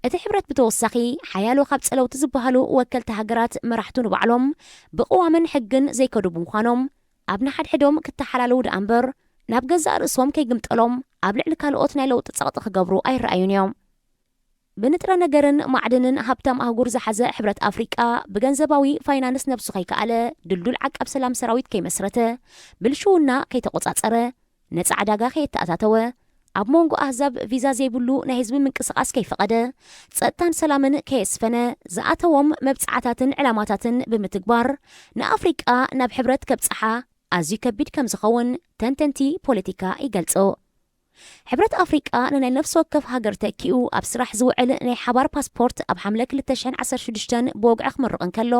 እቲ ሕብረት ብተወሳኺ ሓያሎ ካብ ጸለውቲ ዝበሃሉ ወከልቲ ሃገራት መራሕቱ ንባዕሎም ብቅዋምን ሕግን ዘይከዱ ብምዃኖም ኣብ ንሓድሕዶም ክተሓላለዉ ደኣ እምበር ናብ ገዛእ ርእሶም ከይግምጠሎም ኣብ ልዕሊ ካልኦት ናይ ለውጢ ጸቕጢ ክገብሩ ኣይረኣዩን እዮም። ብንጥረ ነገርን ማዕድንን ሃብታም ኣህጉር ዝሓዘ ሕብረት ኣፍሪቃ ብገንዘባዊ ፋይናንስ ነብሱ ከይከኣለ ድልዱል ዓቃብ ሰላም ሰራዊት ከይመስረተ ብልሽውና ከይተቆጻጸረ ነጻ ዕዳጋ ከየተኣታተወ ኣብ መንጎ ኣህዛብ ቪዛ ዘይብሉ ናይ ህዝቢ ምንቅስቃስ ከይፈቐደ ጸጥታን ሰላምን ከየስፈነ ዝኣተዎም መብጽዓታትን ዕላማታትን ብምትግባር ንኣፍሪቃ ናብ ሕብረት ከብጽሓ ኣዝዩ ከቢድ ከም ዝኸውን ተንተንቲ ፖለቲካ ይገልጹ። ሕብረት ኣፍሪቃ ንናይ ነፍሲ ወከፍ ሃገር ተኪኡ ኣብ ስራሕ ዝውዕል ናይ ሓባር ፓስፖርት ኣብ ሓምለ ክልተ ሽሕን ዓሰርተ ሽዱሽተን ብወግዒ ክምርቕ እንከሎ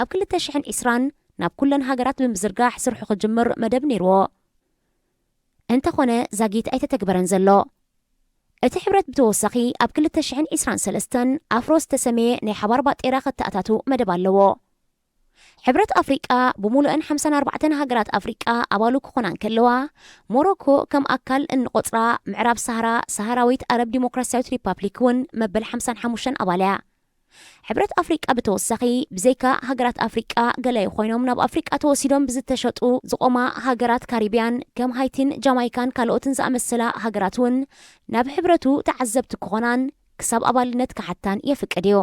ኣብ ክልተ ሽሕን ዕስራን ናብ ኩለን ሃገራት ብምዝርጋሕ ስርሑ ክጅምር መደብ ነይርዎ። እንተኾነ ዛጊት ኣይተተግበረን ዘሎ። እቲ ሕብረት ብተወሳኺ ኣብ ክልተ ሽሕን ዕስራን ሰለስተን ኣፍሮ ዝተሰመየ ናይ ሓባር ባጤራ ከተኣታቱ መደብ ኣለዎ። ሕብረት ኣፍሪቃ ብሙሉእን ሓምሳን ኣርባዕተን ሃገራት ኣፍሪቃ ኣባሉ ክኾና እንከለዋ ሞሮኮ ከም ኣካል እንቆጽራ ምዕራብ ሳሃራ ሳሃራዊት ኣረብ ዲሞክራሲያዊት ሪፓብሊክ እውን መበል ሓምሳን ሓሙሽተን ኣባል እያ። ሕብረት ኣፍሪቃ ብተወሳኺ ብዘይካ ሃገራት ኣፍሪቃ ገለ ኮይኖም ናብ ኣፍሪቃ ተወሲዶም ብዝተሸጡ ዝቆማ ሃገራት ካሪብያን ከም ሃይቲን ጃማይካን ካልኦትን ዝኣመሰላ ሃገራት እውን ናብ ሕብረቱ ተዓዘብቲ ክኾናን ክሳብ ኣባልነት ክሓታን የፍቅድ እዩ።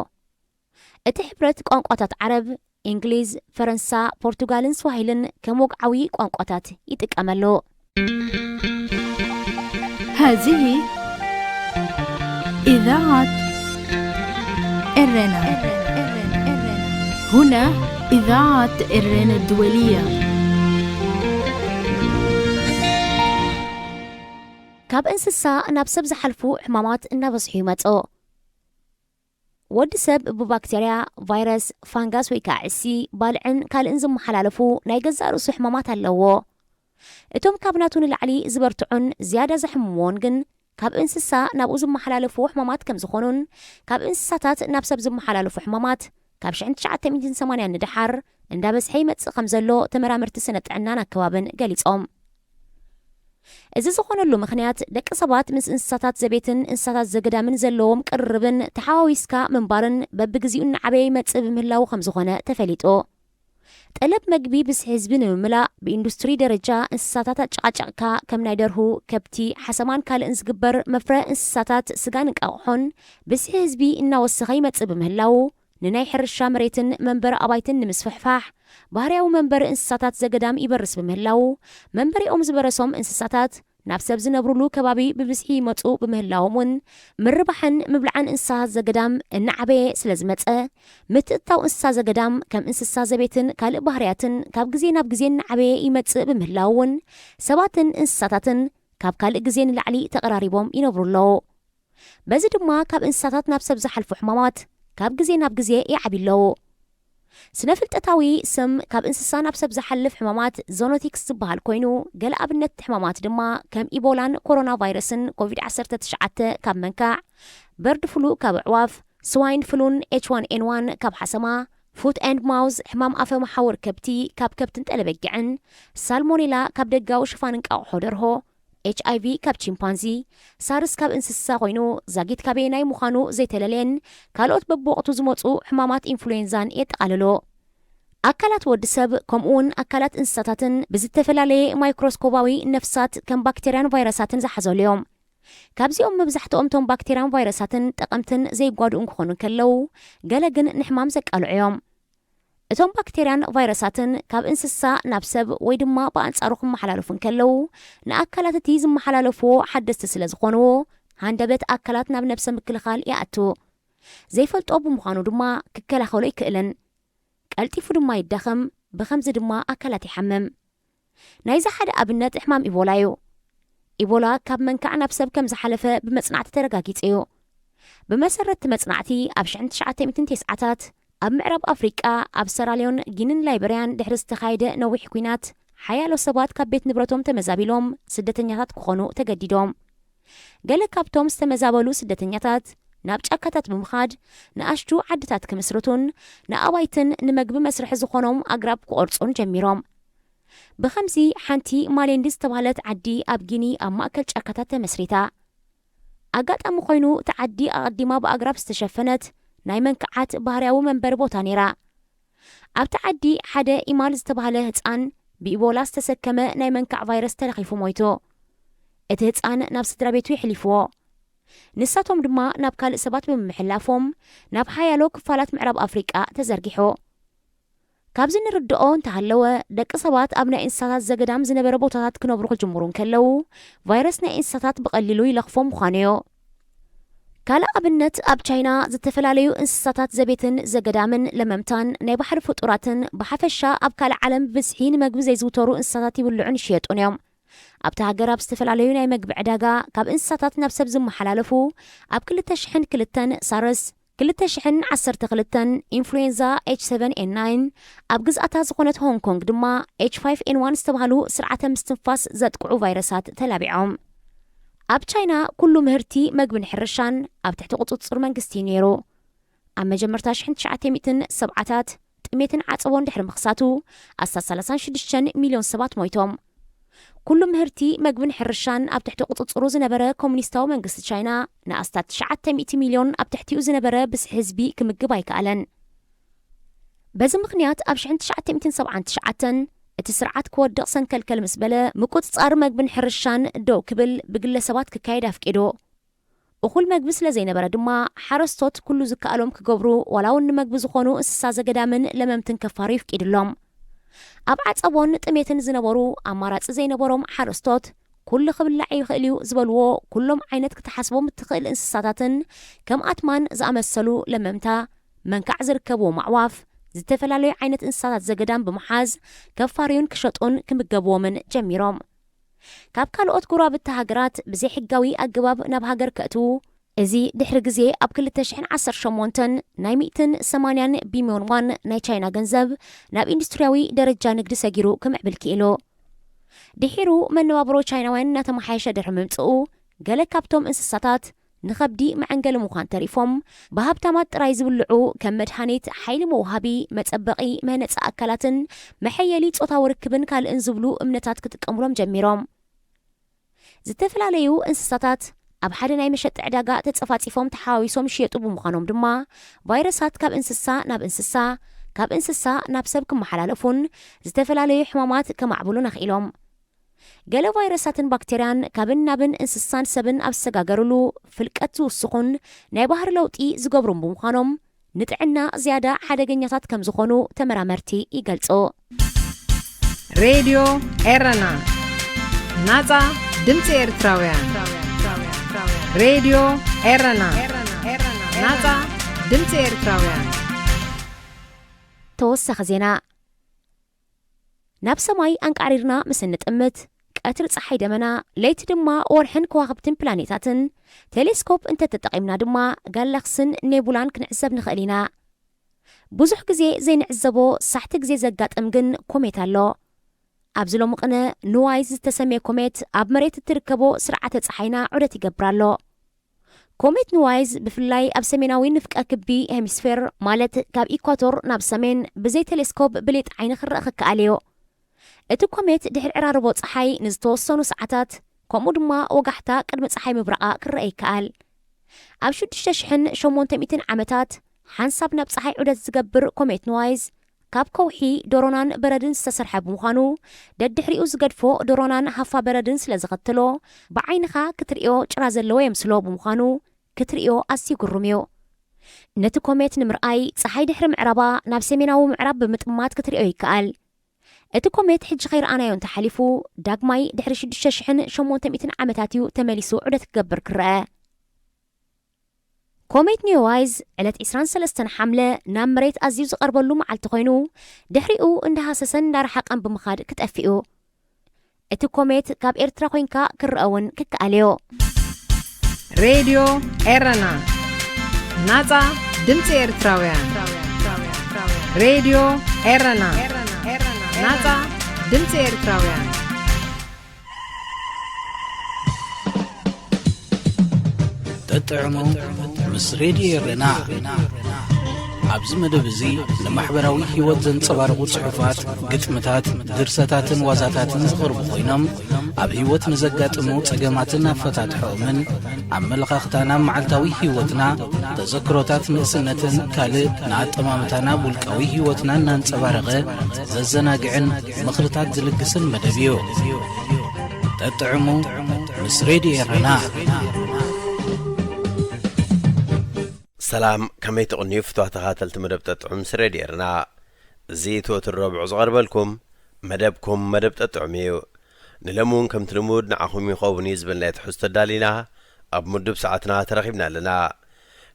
እቲ ሕብረት ቋንቋታት ዓረብ፣ እንግሊዝ፣ ፈረንሳ፣ ፖርቱጋልን ስዋሂልን ከም ወግዓዊ ቋንቋታት ይጥቀመሉ። هذه إذاعة إرنا. هنا إذاعة إرنا الدولية. ካብ እንስሳ ናብ ሰብ ዝሓልፉ ሕማማት እናበዝሑ ይመጹ። ወዲ ሰብ ብባክተርያ፣ ቫይረስ፣ ፋንጋስ ወይ ከዓ ዕሲ፣ ባልዕን ካልእን ዝመሓላለፉ ናይ ገዛእ ርእሱ ሕማማት ኣለዎ። እቶም ካብ ናቱ ንላዕሊ ዝበርትዑን ዝያዳ ዘሕምምዎን ግን ካብ እንስሳ ናብኡ ዝመሓላለፉ ሕማማት ከም ዝኾኑን ካብ እንስሳታት ናብ ሰብ ዝመሓላለፉ ሕማማት ካብ ሽሕን ትሽዓተ ሚእትን ሰማንያን ንደሓር እንዳበዝሐ ይመጽእ ከም ዘሎ ተመራመርቲ ስነ ጥዕናን ኣከባብን ገሊጾም። እዚ ዝኾነሉ ምኽንያት ደቂ ሰባት ምስ እንስሳታት ዘቤትን እንስሳታት ዘገዳምን ዘለዎም ቅርርብን ተሓዋዊስካ ምንባርን በብግዚኡ እናዓበየ ይመጽእ ብምህላዉ ከም ዝኾነ ተፈሊጡ። ጠለብ መግቢ ብዝሒ ህዝቢ ንምምላእ ብኢንዱስትሪ ደረጃ እንስሳታት ኣጨቓጨቕካ ከም ናይ ደርሁ፣ ከብቲ፣ ሓሰማን ካልእን ዝግበር መፍረ እንስሳታት ስጋን እንቃቑሖን ብዝሒ ህዝቢ እናወሰኸ ይመጽእ ብምህላዉ ንናይ ሕርሻ መሬትን መንበሪ ኣባይትን ንምስፍሕፋሕ ባህርያዊ መንበሪ እንስሳታት ዘገዳም ይበርስ ብምህላዉ መንበሪኦም ዝበረሶም እንስሳታት ናብ ሰብ ዝነብሩሉ ከባቢ ብብዝሒ ይመጹ ብምህላዎም እውን ምርባሕን ምብላዕን እንስሳታት ዘገዳም እናዓበየ ስለ ዝመጸ ምትእትታው እንስሳ ዘገዳም ከም እንስሳ ዘቤትን ካልእ ባህርያትን ካብ ግዜ ናብ ግዜ እናዓበየ ይመጽእ ብምህላዉ እውን ሰባትን እንስሳታትን ካብ ካልእ ግዜ ንላዕሊ ተቐራሪቦም ይነብሩ ኣለዉ። በዚ ድማ ካብ እንስሳታት ናብ ሰብ ዝሓልፉ ሕማማት ካብ ግዜ ናብ ግዜ ይዓብዩ ኣለዉ። ስነ ፍልጠታዊ ስም ካብ እንስሳ ናብ ሰብ ዝሓልፍ ሕማማት ዞኖቲክስ ዝበሃል ኮይኑ ገለ ኣብነት ሕማማት ድማ ከም ኢቦላን ኮሮና ቫይረስን ኮቪድ ዓሰርተ ትሽዓተ ካብ መንካዕ፣ በርድ ፍሉ ካብ ኣዕዋፍ፣ ስዋይን ፍሉን ኤች ዋን ኤን ዋን ካብ ሓሰማ፣ ፉት ኤንድ ማውዝ ሕማም ኣፈ መሓውር ከብቲ ካብ ከብትን ጠለበጊዕን፣ ሳልሞኔላ ካብ ደጋዊ ሽፋን እንቃቑሖ ደርሆ፣ ኤች ኣይ ቪ ካብ ቺምፓንዚ፣ ሳርስ ካብ እንስሳ ኮይኑ ዛጊት ካበየናይ ምዃኑ ዘይተለለየን ካልኦት በብወቕቱ ዝመፁ ሕማማት ኢንፍሉዌንዛን የጠቓልሉ። ኣካላት ወዲ ሰብ ከምኡ እውን ኣካላት እንስሳታትን ብዝተፈላለየ ማይክሮስኮባዊ ነፍሳት ከም ባክቴርያን ቫይረሳትን ዝሓዘሉ እዮም። ካብዚኦም መብዛሕትኦም እቶም ባክቴርያን ቫይረሳትን ጠቐምትን ዘይጓድኡን ክኾኑ እንከለዉ ገለ ግን ንሕማም ዘቃልዑ እዮም። እቶም ባክቴርያን ቫይረሳትን ካብ እንስሳ ናብ ሰብ ወይ ድማ ብኣንጻሩ ክመሓላለፉ እንከለዉ ንኣካላት እቲ ዝመሓላለፍዎ ሓደስቲ ስለ ዝኾንዎ ሃንደበት ኣካላት ናብ ነብሰ ምክልኻል ይኣቱ። ዘይፈልጦ ብምዃኑ ድማ ክከላኸሎ ኣይክእልን። ቀልጢፉ ድማ ይዳኸም፣ ብኸምዚ ድማ ኣካላት ይሓምም። ናይዚ ሓደ ኣብነት ሕማም ኢቦላ እዩ። ኢቦላ ካብ መንካዕ ናብ ሰብ ከም ዝሓለፈ ብመጽናዕቲ ተረጋጊጹ እዩ። ብመሰረት እቲ መጽናዕቲ ኣብ ሽሕን ትሽዓተ ሚእትን ተስዓታት ኣብ ምዕራብ ኣፍሪቃ ኣብ ሰራልዮን ጊንን ላይበርያን ድሕሪ ዝተኻየደ ነዊሕ ኲናት ሓያሎ ሰባት ካብ ቤት ንብረቶም ተመዛቢሎም ስደተኛታት ክኾኑ ተገዲዶም። ገለ ካብቶም ዝተመዛበሉ ስደተኛታት ናብ ጫካታት ብምኻድ ንኣሽቱ ዓድታት ክምስርቱን ንኣባይትን ንመግቢ መስርሒ ዝኾኖም ኣግራብ ክቖርጹን ጀሚሮም። ብኸምዚ ሓንቲ ማሌንዲ ዝተባህለት ዓዲ ኣብ ጊኒ ኣብ ማእከል ጫካታት ተመስሪታ። ኣጋጣሚ ኮይኑ እቲ ዓዲ ኣቐዲማ ብኣግራብ ዝተሸፈነት ናይ መንክዓት ባህርያዊ መንበሪ ቦታ ነይራ። ኣብቲ ዓዲ ሓደ ኢማል ዝተባህለ ህጻን ብኢቦላ ዝተሰከመ ናይ መንካዕ ቫይረስ ተለኺፉ ሞይቱ። እቲ ህጻን ናብ ስድራ ቤቱ ይሕሊፍዎ። ንሳቶም ድማ ናብ ካልእ ሰባት ብምምሕላፎም ናብ ሓያሎ ክፋላት ምዕራብ ኣፍሪቃ ተዘርጊሑ። ካብዚ ንርድኦ እንተሃለወ ደቂ ሰባት ኣብ ናይ እንስሳታት ዘገዳም ዝነበረ ቦታታት ክነብሩ ክጅምሩ እንከለዉ ቫይረስ ናይ እንስሳታት ብቐሊሉ ይለኽፎም ምዃኑ እዩ። ካልእ ኣብነት ኣብ ቻይና ዝተፈላለዩ እንስሳታት ዘቤትን ዘገዳምን ለመምታን ናይ ባሕሪ ፍጡራትን ብሓፈሻ ኣብ ካልእ ዓለም ብብዝሒ ንመግቢ ዘይዝውተሩ እንስሳታት ይብልዑን ይሽየጡን እዮም። ኣብቲ ሃገር ኣብ ዝተፈላለዩ ናይ መግቢ ዕዳጋ ካብ እንስሳታት ናብ ሰብ ዝመሓላለፉ ኣብ ክልተ ሽሕን ክልተን ሳርስ፣ ክልተ ሽሕን ዓሰርተ ክልተን ኢንፍሉዌንዛ ኤች ሰቨን ኤን ናይን፣ ኣብ ግዝኣታ ዝኾነት ሆንግ ኮንግ ድማ ኤች ፋይቭ ኤን ዋን ዝተባህሉ ስርዓተ ምስትንፋስ ዘጥቅዑ ቫይረሳት ተላቢዖም። ኣብ ቻይና ኩሉ ምህርቲ መግብን ሕርሻን ኣብ ትሕቲ ቁጽጽር መንግስቲ እዩ ነይሩ። ኣብ መጀመርታ ሽሕን ትሽዓተ ሚእትን ሰብዓታት ጥሜትን ዓጸቦን ድሕሪ ምኽሳቱ ኣስታት ሰላሳን ሽዱሽተን ሚልዮን ሰባት ሞይቶም። ኩሉ ምህርቲ መግብን ሕርሻን ኣብ ትሕቲ ቁጽጽሩ ዝነበረ ኮሙኒስታዊ መንግስቲ ቻይና ንኣስታት ትሽዓተ ሚእቲ ሚልዮን ኣብ ትሕቲኡ ዝነበረ ብዝሒ ህዝቢ ክምግብ ኣይከኣለን። በዚ ምኽንያት ኣብ ሽሕን ትሽዓተ ሚእትን ሰብዓን ትሽዓተን እቲ ስርዓት ክወድቕ ሰንከልከል ምስ በለ ምቁጽጻር መግብን ሕርሻን ደው ክብል ብግለሰባት ክካየድ ኣፍቂዱ። እኹል መግቢ ስለ ዘይነበረ ድማ ሓረስቶት ኩሉ ዝከኣሎም ክገብሩ ዋላ እውን ንመግቢ ዝኾኑ እንስሳ ዘገዳምን ለመምትን ከፋርዩ ይፍቂድሎም። ኣብ ዓጸቦን ጥሜትን ዝነበሩ ኣማራጺ ዘይነበሮም ሓረስቶት ኩሉ ክብላዕ ይኽእል እዩ ዝበልዎ ኩሎም ዓይነት ክትሓስቦም እትኽእል እንስሳታትን ከም ኣትማን ዝኣመሰሉ ለመምታ መንካዕ ዝርከብዎም ኣዕዋፍ፣ ዝተፈላለዩ ዓይነት እንስሳታት ዘገዳም ብምሓዝ ከፋርዩን ክሸጡን ክምገብዎምን ጀሚሮም። ካብ ካልኦት ጎረባብቲ ሃገራት ብዘይሕጋዊ ኣገባብ ናብ ሃገር ከእትዉ፣ እዚ ድሕሪ ግዜ ኣብ ክልተ ሽሕን ዓሰርተ ሸሞንተን ናይ ሚእትን ሰማንያን ቢልዮን ዋን ናይ ቻይና ገንዘብ ናብ ኢንዱስትሪያዊ ደረጃ ንግዲ ሰጊሩ ክምዕብል ክኢሉ። ድሒሩ መነባብሮ ቻይናውያን እናተመሓየሸ ድሕሪ ምምጽኡ፣ ገለ ካብቶም እንስሳታት ንኸብዲ መዐንገሊ ምዃን ተሪፎም፣ ብሃብታማት ጥራይ ዝብልዑ፣ ከም መድሃኒት፣ ሓይሊ መውሃቢ፣ መጸበቒ፣ መህነጺ ኣካላትን መሐየሊ ጾታዊ ርክብን ካልእን ዝብሉ እምነታት ክጥቀሙሎም ጀሚሮም። ዝተፈላለዩ እንስሳታት ኣብ ሓደ ናይ መሸጢ ዕዳጋ ተጸፋጺፎም ተሓዋዊሶም ይሽየጡ ብምዃኖም ድማ፣ ቫይረሳት ካብ እንስሳ ናብ እንስሳ፣ ካብ እንስሳ ናብ ሰብ ክመሓላለፉን ዝተፈላለዩ ሕማማት ከማዕብሉን ኣኽኢሎም። ገለ ቫይረሳትን ባክቴርያን ካብን ናብን እንስሳን ሰብን ኣብ ዝሰጋገርሉ ፍልቀት ዝውስኹን ናይ ባህሪ ለውጢ ዝገብሩን ብምዃኖም፣ ንጥዕና ዝያዳ ሓደገኛታት ከም ዝኾኑ ተመራመርቲ ይገልጹ። ሬድዮ ኤረና፣ ናጻ ድምጺ ኤርትራውያን። ሬድዮ ኤረና፣ ናጻ ድምጺ ኤርትራውያን። ተወሳኺ ዜና። ናብ ሰማይ ኣንቃዕሪርና ምስ እንጥምት፣ ቀትሪ ጸሓይ ደመና፣ ለይቲ ድማ ወርሕን ከዋኽብትን ፕላኔታትን፣ ቴሌስኮፕ እንተተጠቒምና ድማ ጋላክስን ኔቡላን ክንዕዘብ ንኽእል ኢና። ብዙሕ ግዜ ዘይንዕዘቦ ሳሕቲ ግዜ ዘጋጥም ግን ኮሜት ኣሎ። ኣብዚ ሎሚ ቅነ ንዋይዝ ዝተሰምየ ኮሜት ኣብ መሬት እትርከቦ ስርዓተ ጸሓይና ዑደት ይገብር ኣሎ። ኮሜት ንዋይዝ ብፍላይ ኣብ ሰሜናዊ ንፍቀ ክቢ ሄሚስፌር፣ ማለት ካብ ኢኳቶር ናብ ሰሜን፣ ብዘይ ቴሌስኮፕ ብሌጥ ዓይኒ ክረአ ክከኣል እዩ። እቲ ኮሜት ድሕሪ ዕራርቦ ጸሓይ ንዝተወሰኑ ሰዓታት፣ ከምኡ ድማ ወጋሕታ ቅድሚ ጸሓይ ምብራቓ ክረአ ይከኣል። ኣብ ሽዱሽተ ሽሕን ሸሞንተ ሚእትን ዓመታት ሓንሳብ ናብ ጸሓይ ዑደት ዝገብር ኮሜት ንዋይዝ፣ ካብ ከውሒ፣ ዶሮናን በረድን ዝተሰርሐ ብምዃኑ፣ ደድሕሪኡ ዝገድፎ ዶሮናን ሃፋ በረድን ስለ ዘኸትሎ፣ ብዓይንኻ ክትርእዮ ጭራ ዘለዎ የምስሎ ብምዃኑ፣ ክትርእዮ ኣዝዩ ግሩም እዩ። ነቲ ኮሜት ንምርኣይ፣ ጸሓይ ድሕሪ ምዕራባ ናብ ሰሜናዊ ምዕራብ ብምጥማት ክትርእዮ ይከኣል። እቲ ኮሜት ሕጂ ከይረኣናዮ እንተሓሊፉ፣ ዳግማይ ድሕሪ ሽዱሽተ ሽሕን ሸሞንተ ሚእትን ዓመታት እዩ ተመሊሱ ዑደት ክገብር ክረአ። ኮሜት ኒዮዋይዝ ዕለት ዕስራን ሰለስተን ሓምለ ናብ መሬት ኣዝዩ ዝቐርበሉ መዓልቲ ኮይኑ፣ ድሕሪኡ እንዳሃሰሰን እንዳረሓቐን ብምኻድ ክጠፍእ እዩ። እቲ ኮሜት ካብ ኤርትራ ኮይንካ ክረአ እውን ክከኣል እዩ። ሬድዮ ኤረና፣ ናጻ ድምጺ ኤርትራውያን። ሬድዮ ኤረና፣ ናጻ ድምጺ ኤርትራውያን። ጠጥዕሙ ምስ ሬድዮ ኤረና። ኣብዚ መደብ እዚ ንማሕበራዊ ህይወት ዘንጸባርቑ ጽሑፋት፣ ግጥምታት፣ ድርሰታትን ዋዛታትን ዝቐርቡ ኮይኖም፣ ኣብ ህይወት ንዘጋጥሙ ጸገማትን ኣፈታትሖኦምን፣ ኣመለኻኽታና፣ መዓልታዊ ህይወትና፣ ተዘክሮታት ንእስነትን ካልእ ንኣጠማምታና ኣብ ውልቃዊ ህይወትና እናንጸባረቐ ዘዘናግዕን ምኽርታት ዝልግስን መደብ እዩ። ጠጥዕሙ ምስ ሬድዮ ኤረና። ሰላም፣ ከመይ ትቕንዩ ፍትዋ ተኻተልቲ መደብ ጠጥዑ ምስ ሬድዮ ኤረና። እዚ እቲ ወትሩ ረብዑ ዝቐርበልኩም መደብኩም መደብ ጠጥዑም እዩ። ንሎሚ እውን ከምቲ ልሙድ ንዓኹም ይኸውን እዩ ዝበልናዮ ትሕዝቶ ኣዳሊና ኣብ ምዱብ ሰዓትና ተረኺብና ኣለና።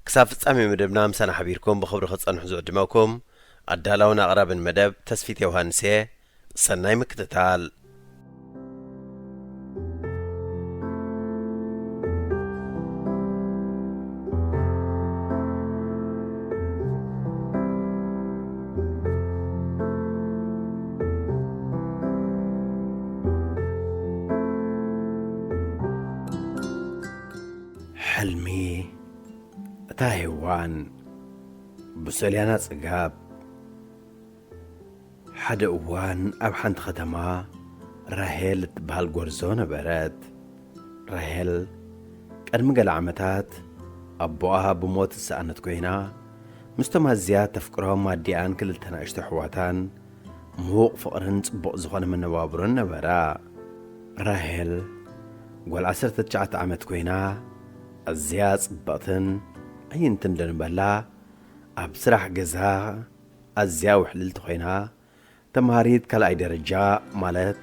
ክሳብ ፍጻሜ መደብና ምሳና ሓቢርኩም ብኽብሪ ክትጸንሑ ዝዕድመኩም ኣዳላውን ኣቕራብን መደብ ተስፊት ዮሃንስ እየ። ሰናይ ምክትታል። ሕልሚ እታ ሄዋን ብሶልያና ጽጋብ። ሓደ እዋን ኣብ ሓንቲ ከተማ ራሄል እትበሃል ጎርዞ ነበረት። ራሄል ቅድሚ ገለ ዓመታት ኣቦኣ ብሞት ዝሰኣነት ኮይና፣ ምስቶም ኣዝያ ተፍቅሮም ኣዲኣን ክልተ ንኣሽቱ ኣሕዋታን ምዉቕ ፍቕርን ጽቡቕ ዝኾነ መነባብሮን ነበራ። ራሄል ጓል ዓሰርተ ትሽዓተ ዓመት ኮይና፣ ኣዝያ ጽብቕትን ዕይንትን ዶ ንበላ፣ ኣብ ስራሕ ገዛ ኣዝያ ውሕልልቲ ኮይና፣ ተምሃሪት ካልኣይ ደረጃ ማለት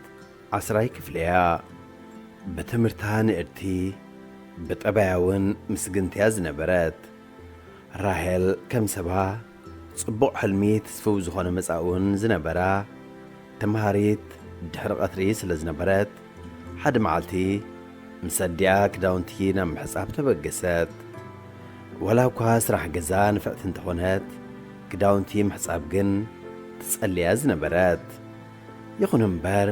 ዓስራይ ክፍሊ እያ። ብትምህርታ ንእድቲ፣ ብጠባያ እውን ምስግንትያ ዝነበረት ራሄል፣ ከም ሰባ ጽቡቕ ሕልሚ ትስፍው ዝኾነ መጻእውን ዝነበራ ተምሃሪት ድሕሪ ቀትሪ ስለ ዝነበረት፣ ሓደ መዓልቲ ምስ ኣዲኣ ክዳውንቲ ናብ ምሕጻብ ተበገሰት። ወላ እኳ ስራሕ ገዛ ንፍዕቲ እንተኾነት፣ ክዳውንቲ ምሕጻብ ግን ትጸልያ ዝነበረት። ይኹን እምበር፣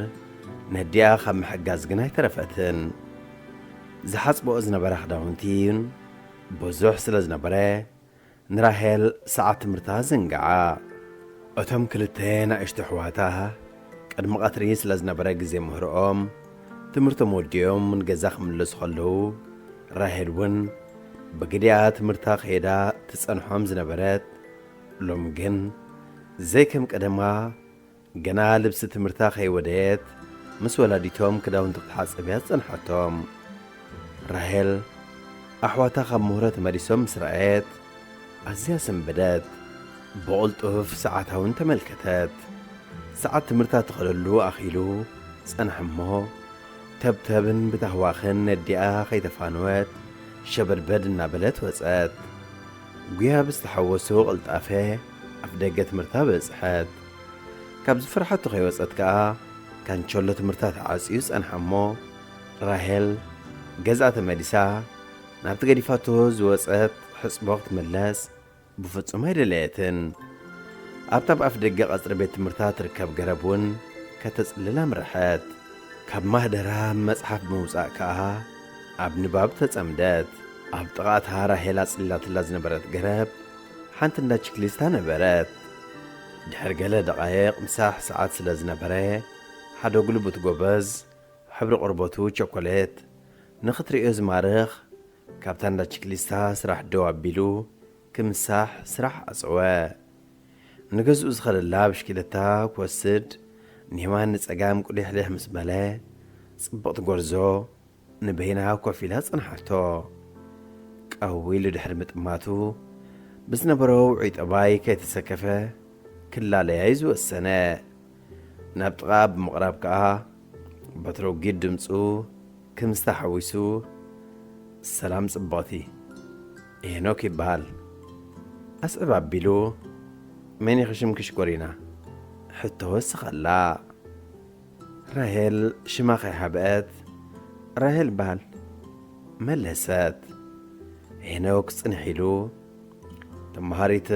ነዲኣ ካብ ምሕጋዝ ግን ኣይተረፈትን። ዝሓጽብኦ ዝነበራ ክዳውንቲን ብዙሕ ስለ ዝነበረ፣ ንራሄል ሰዓት ትምህርታ ዘንግዓ። እቶም ክልተ ናእሽቱ ኣሕዋታ፣ ቅድሚ ቀትሪ ስለ ዝነበረ ግዜ ምህሮኦም፣ ትምህርቶም ወዲኦም ንገዛ ክምለሱ ከለዉ፣ ራሄል እውን ብግዲኣ ትምህርታ ከይዳ ትጸንሖም ዝነበረት፣ ሎም ግን ዘይከም ቀደማ፣ ገና ልብሲ ትምህርታ ከይወደየት፣ ምስ ወላዲቶም ክዳውንቲ ክትሓጽብ እያ ዝጸንሓቶም። ራሄል፣ ኣሕዋታ ካብ ምህሮ ተመሊሶም ምስ ረኣየት፣ ኣዝያ ሰንበደት። ብቕልጡፍ ሰዓታ እውን ተመልከተት። ሰዓት ትምህርታ ትኸለሉ ኣኺሉ ጸንሐ እሞ፣ ተብተብን ብታህዋኽን ነዲኣ ከይተፋነወት፣ ሸበድበድ እናበለት ወጸት። ጉያ ብዝተሓወሶ ቅልጣፈ ኣፍ ደገ ትምህርታ በጽሐት። ካብ ዝፈርሓቶ ከይወጸት ከኣ፣ ካንቸሎ ትምህርታ ተዓጽዩ ጸንሐ እሞ፣ ራሄል ገዝኣ ተመሊሳ፣ ናብቲ ገዲፋቶ ዝወጸት ሕጽቦ ክትምለስ ብፍጹም ኣይደለየትን። ኣብታ ኣብ ኣፍ ደገ ቀጽሪ ቤት ትምህርታ ትርከብ ገረብ እውን ከተጽልል ኣምረሐት። ካብ ማህደራ መጽሓፍ ብምውጻእ ከኣ ኣብ ንባብ ተጸምደት። ኣብ ጥቓ እታ ራሄል ኣጽሊላትላ ዝነበረት ገረብ ሓንቲ እንዳ ችክሊስታ ነበረት። ድሕሪ ገለ ደቓይቕ ምሳሕ ሰዓት ስለ ዝነበረ፣ ሓደ ጉልቡት ጎበዝ፣ ሕብሪ ቆርበቱ ቸኮሌት፣ ንኽትርእዮ ዝማርኽ፣ ካብታ እንዳ ችክሊስታ ስራሕ ደው ኣቢሉ ክምሳሕ ስራሕ ኣጽወ። ንገዝኡ ዝኸደላ ብሽክለታ ክወስድ ንየማን ንጸጋም ቁሊሕሊሕ ምስ በለ፣ ጽብቕቲ ጎርዞ ንበይና ኮፍ ኢላ ጸንሓቶ። ቀው ኢሉ ድሕሪ ምጥማቱ፣ ብዝነበሮ ውዑይ ጠባይ ከይተሰከፈ ክላለያ እዩ ዝወሰነ። ናብ ጥቓ ብምቕራብ ከኣ፣ በቲ ረጒድ ድምጹ ክምስታ ሓዊሱ፣ "ሰላም ጽብቕቲ፣ ሄኖክ ይበሃል። ኣስዕብ ኣቢሉ፣ መን ኢኺ ሽምኪ ሽኮሪና?" ሕቶ ወሰኸላ። ራሄል ሽማ ከይሃብአት፣ "ራሄል እበሃል" መለሰት። ሄኖክ ጽንሕ ኢሉ፣ "ተመሃሪት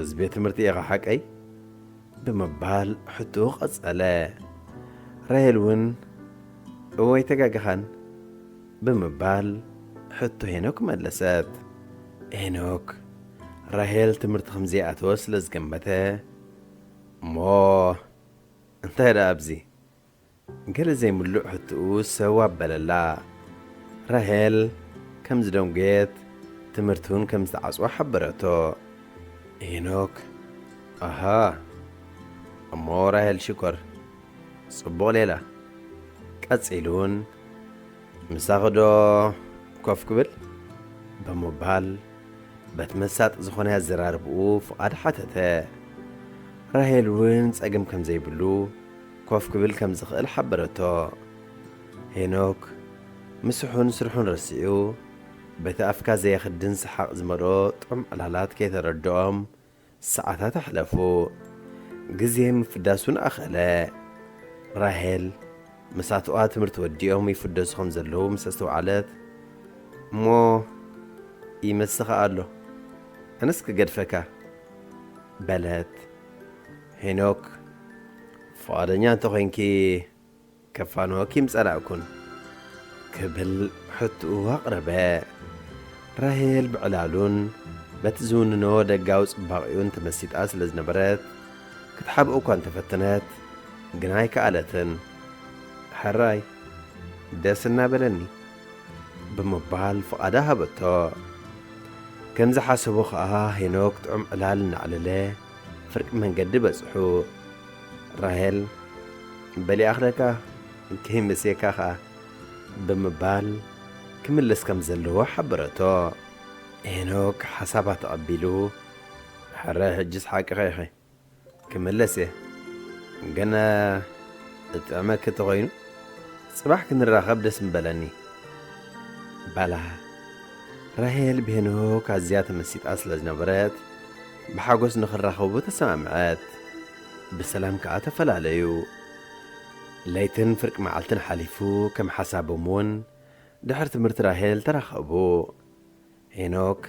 እዚ ቤት ትምህርቲ ኢኻ ሓቀይ?" ብምባል ሕቶኡ ቀጸለ። ራሄል እውን፣ "እወ ኣይተጋገኻን" ብምባል ሕቶ ሄኖክ መለሰት። ሄኖክ ራሄል ትምህርቲ ከም ዘይኣተወ ስለ ዝገመተ፣ "እሞ እንታይ ደኣ ኣብዚ?" ገለ ዘይምሉእ ሕቶኡ ሰው ኣበለላ። ራሄል ከም ዝደንጎየት፣ ትምህርቲ እውን ከም ዝተዓጽወ ሓበረቶ። ሄኖክ፣ "ኣሃ፣ እሞ ራሄል ሽኮር፣ ጽቡቕ ሌላ!" ቀጺሉ እውን፣ "ምሳኺ ዶ ኮፍ ክብል?" ብምባል በቲ መሳጢ ዝኾነ ኣዘራርብኡ ፍቓድ ሓተተ። ራሄል እውን ጸገም ከም ዘይብሉ፣ ኮፍ ክብል ከም ዝኽእል ሓበረቶ። ሄኖክ ምስሑን ስርሑን ረሲዑ፣ በቲ ኣፍካ ዘየኽድን ሰሓቕ ዝመልኦ ጥዑም ዕላላት ከይተረድኦም ሰዓታት ኣሕለፉ። ግዜ ምፍዳሱን ኣኸለ። ራሄል፣ መሳትዋ ትምህርቲ ወዲኦም ይፍደሱ ከም ዘለዉ ምስ ኣስተውዓለት፣ "እሞ ይመስኻ ኣሎ፣ ኣነስ ክገድፈካ?" በለት። ሄኖክ፣ "ፍቓደኛ እንተኾይንኪ፣ ከፋንወኪ ምጸላእኩን?" ክብል ሕትኡ ኣቕረበ። ራሄል ብዕላሉን በቲ ዝውንኖ ደጋዊ ጽባቕኡን ተመሲጣ ስለ ዝነበረት፣ ክትሓብኦ እኳ እንተፈተነት፣ ግና ኣይከኣለትን። "ሕራይ፣ ደስ እናበለኒ" ብምባል ፍቓዳ ሃበቶ። ከም ዝሓሰቦ ኸኣ ሄኖክ ጥዑም ዕላል እናዕለለ ፍርቂ መንገዲ በጽሑ። ራሄል፣ "በሊኣኽለካ ከይመስየካ ኸኣ" ብምባል ክምልስ ከም ዘለዎ ሓበረቶ። ሄኖክ ሓሳባ ተቐቢሉ፣ "ሕረ፣ ሕጅስ ሓቅኺ ኢኺ፣ ክምለስ እየ። ግን እጥዕመኪ እንተኾይኑ?" ጽባሕ ክንራኸብ ደስ ምበለኒ። ባላ ራሄል ብሄኖክ ኣዝያ ተመሲጣ ስለ ዝነበረት፣ ብሓጎስ ንኽራኸቡ ተሰማምዐት። ብሰላም ከኣ ተፈላለዩ። ለይትን ፍርቂ መዓልትን ሓሊፉ፣ ከም ሓሳቦም እውን ድሕሪ ትምህርቲ ራሄል ተራኸቡ። ሄኖክ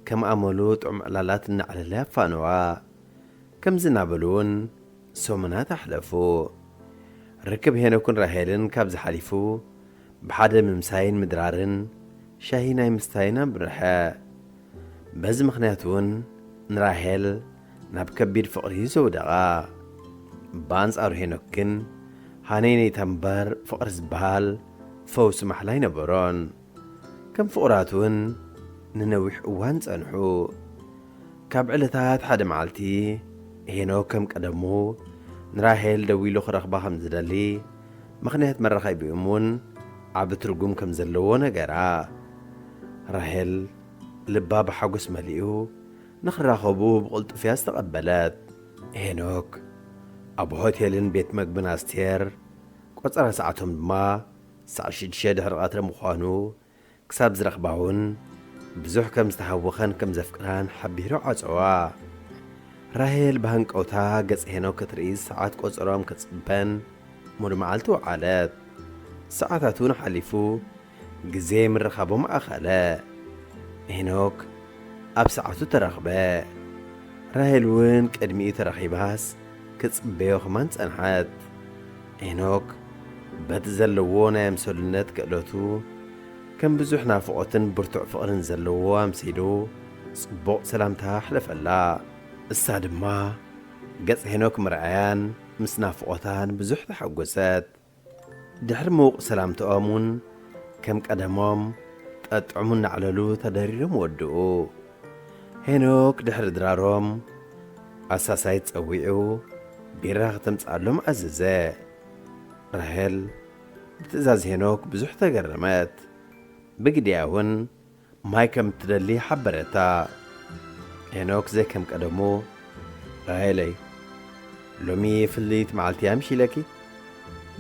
ከም ኣመሉ ጥዑም ዕላላት እናዕለለ ኣፋነዋ። ከምዚ እናበሉ እውን ሰሙናት ኣሕለፉ። ርክብ ሄኖክን ራሄልን ካብዚ ሓሊፉ፣ ብሓደ ምምሳይን ምድራርን ሻሂ ናይ ምስታይን ኣምርሐ። በዚ ምኽንያት እውን ንራሄል ናብ ከቢድ ፍቕሪ ዘውደቓ። ብኣንጻሩ ሄኖክ ግን ሃነይነይታ እምበር ፍቕሪ ዝበሃል ፈውሲ ማሕላ ኣይነበሮን። ከም ፍቑራት እውን ንነዊሕ እዋን ጸንሑ። ካብ ዕለታት ሓደ መዓልቲ ሄኖክ ከም ቀደሙ ንራሄል ደዊሉ ክረኽባ ከም ዝደሊ ምኽንያት መራኸቢኦም እውን ዓቢ ትርጉም ከም ዘለዎ ነገራ። ራሄል ልባ ብሓጎስ መሊኡ ንኽራኸቡ ብቕልጡፍ እያ ዝተቐበለት። ሄኖክ ኣብ ሆቴልን ቤት መግብን ኣስቴር ቆጸራ ሰዓቶም ድማ ሳዕ ሽዱሽተ ድሕሪ ቀትሪ ምዃኑ ክሳብ ዝረኽባ እውን ብዙሕ ከም ዝተሃወኸን ከም ዘፍቅራን ሓቢሩ ዓጸዋ። ራሄል ብሃንቀውታ ገጽ ሄኖክ ክትርኢ ሰዓት ቆጸሮም ክትጽበን ሙሉ መዓልቲ ወዓለት። ሰዓታት እውን ሓሊፉ ግዜ ምርኻቦም ኣኸለ። ሄኖክ ኣብ ሰዓቱ ተረኽበ። ራሄል እውን ቅድሚኡ ተረኺባስ ክጽበዮ ከማን ጸንሐት። ሄኖክ በቲ ዘለዎ ናይ ኣምሰሉነት ክእለቱ ከም ብዙሕ ናፍቖትን ብርቱዕ ፍቕርን ዘለዎ ኣምሲሉ ጽቡቕ ሰላምታ ኣሕለፈላ። እሳ ድማ ገጽ ሄኖክ ምርኣያን ምስ ናፍቖታን ብዙሕ ተሓጎሰት። ድሕሪ ምዉቕ ሰላምትኦም እውን ከም ቀደሞም ጠጥዕሙ እናዕለሉ ተደሪሮም ወድኡ። ሄኖክ ድሕሪ ድራሮም ኣሳሳይት ጸዊዑ ቢራ ከተምጽኣሎም ኣዘዘ። ራሄል ብትእዛዝ ሄኖክ ብዙሕ ተገረመት። ብግዲኣ እውን ማይ ከም እትደሊ ሓበረታ። ሄኖክ ዘይከም ቀደሙ፣ "ራሄለይ፣ ሎሚ ፍልይቲ መዓልቲ እያ ምሽ ኢለኪ?"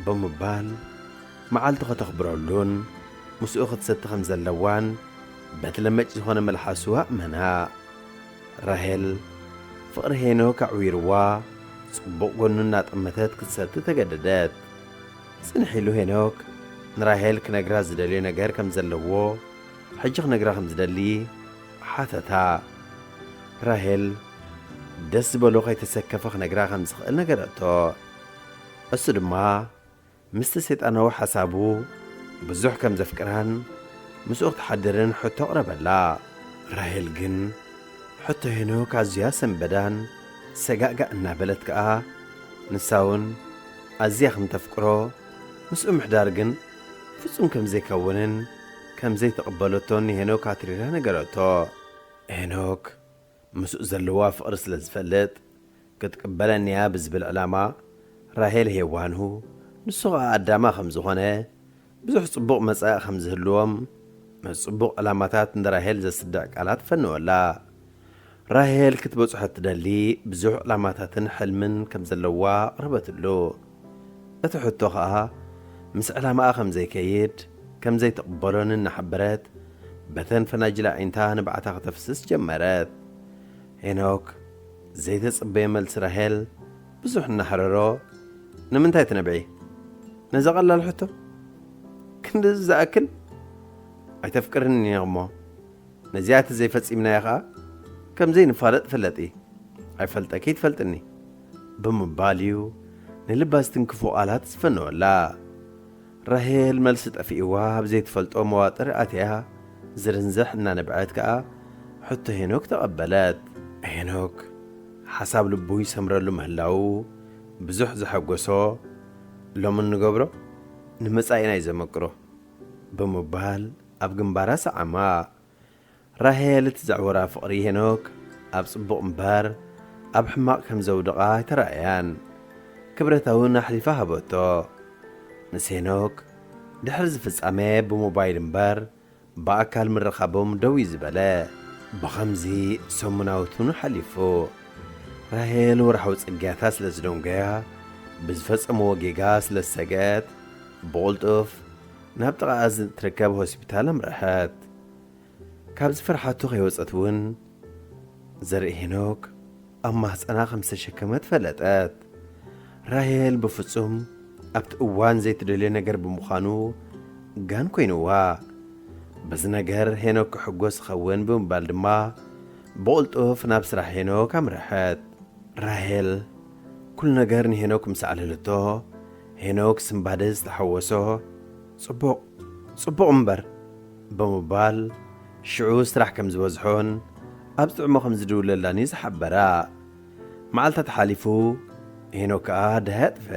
ብምባል መዓልቲ ከተኽብረሉን ምስኡ ክትሰቲ ከም ዘለዋን በቲ ለመጭ ዝኾነ መልሓሱ ኣእመና። ራሄል ፍቕሪ ሄኖክ ኣዕዊርዋ፣ ጽቡቕ ጎኑ እናጠመተት ክትሰቲ ተገደደት። ጽንሕ ኢሉ ሄኖክ ንራሄል ክነግራ ዝደልዮ ነገር ከም ዘለዎ፣ ሕጂ ክነግራ ከም ዝደሊ ሓተታ። ራሄል ደስ ዝበሎ ከይተሰከፈ ክነግራ ከም ዝኽእል ነገረቶ። እሱ ድማ ምስቲ ሰይጣናዊ ሓሳቡ ብዙሕ ከም ዘፍቅራን ምስኡ ክትሓድርን ሕቶ ኣቕረበላ። ራሄል ግን ሕቶ ሄኖክ ኣዝያ ሰንበዳን ሰጋእጋእ እናበለት ከኣ፣ ንሳ እውን ኣዝያ ከም ተፍቅሮ፣ ምስኡ ምሕዳር ግን ፍጹም ከም ዘይከውንን ከም ዘይተቐበለቶን ንሄኖክ ኣትሪራ ነገረቶ። ሄኖክ ምስኡ ዘለዋ ፍቕሪ ስለ ዝፈልጥ፣ ክትቅበለኒ እያ ብዝብል ዕላማ፣ ራሄል ሄዋኑ፣ ንሱ ኸኣ ኣዳማ ከም ዝኾነ፣ ብዙሕ ጽቡቕ መጻኢ ከም ዝህልዎም፣ ምስ ጽቡቕ ዕላማታት ንራሄል ዘስድዕ ቃላት ፈነወላ። ራሄል ክትበጽሖ እትደሊ ብዙሕ ዕላማታትን ሕልምን ከም ዘለዋ ኣቕረበትሉ። እቲ ሕቶ ኸኣ ምስ ዕላማኣ ከም ዘይከይድ፣ ከም ዘይትቕበሎን እናሓበረት፣ በተን ፈናጅል ኣዒንታ ንብዓታ ከተፍስስ ጀመረት። ሄኖክ ዘይተጸበየ መልሲ ራሄል ብዙሕ እናሕረሮ፣ "ንምንታይ ትነብዒ? ነዛ ቀላል ሕቶ ክንድዚ ዝኣክል? ኣይተፍቅርንን ኢኺ እሞ፣ ነዚኣ ተዘይፈጺምናያ ኸኣ ከም ዘይንፋለጥ ፍለጢ። ኣይፈልጠኪ ትፈልጥኒ" ብምባል እዩ ንልባ ዝትንክፉ ቃላት ዝፈነወላ። ራሄል መልሲ ጠፊእዋ ኣብ ዘይትፈልጦ መዋጥር ኣትያ ዝርንዝሕ እናነብዐት ከኣ ሕቶ ሄኖክ ተቐበለት። ሄኖክ ሓሳብ ልቡ ይሰምረሉ ምህላዉ ብዙሕ ዘሐጎሶ፣ "ሎሚ እንገብሮ ንመጻኢና እዩ ዘመክሮ" ብምባል ኣብ ግንባራ ሰዓማ። ራሄል እቲ ዘዕወራ ፍቕሪ ሄኖክ ኣብ ጽቡቕ እምበር ኣብ ሕማቕ ከም ዘውድቓ ኣይተራእያን። ክብረታ እውን ኣሕሊፋ ሃበቶ። ምስ ሄኖክ ድሕሪ እዚ ፍጻመ ብሞባይል እምበር ብኣካል ምርኻቦም ደው እዩ ዝበለ። ብኸምዚ ሰሙናውቱን ሓሊፉ። ራሄል ወርሓዊ ጽግያታ ስለ ዝደንጎያ፣ ብዝፈጸምዎ ጌጋ ስለ ዝሰግአት፣ ብቕልጡፍ ናብ ጥቓኣ ዝትርከብ ሆስፒታል ኣምርሐት። ካብዚ ፍርሓቱ ከይወጸት እውን ዘርኢ ሄኖክ ኣብ ማህጸና ከም ዝተሸከመት ፈለጠት። ራሄል ብፍጹም ኣብቲ እዋን ዘይትደልዮ ነገር ብምዃኑ ጋን ኮይንዋ። በዚ ነገር ሄኖክ ክሕጎስ ይኸውን ብምባል ድማ ብቕልጡፍ ናብ ስራሕ ሄኖክ ኣምርሐት። ራሄል ኩሉ ነገር ንሄኖክ ምስ ኣዕለለቶ፣ ሄኖክ ስንባደ ዝተሓወሶ፣ "ጽቡቕ፣ ጽቡቕ እምበር" ብምባል ሽዑ ስራሕ ከም ዝበዝሖን ኣብ ጥዕሞ ከም ዝድውለላን እዩ ዝሓበራ። መዓልታት ሓሊፉ ሄኖክ ከኣ ደሃይ ኣጥፍአ።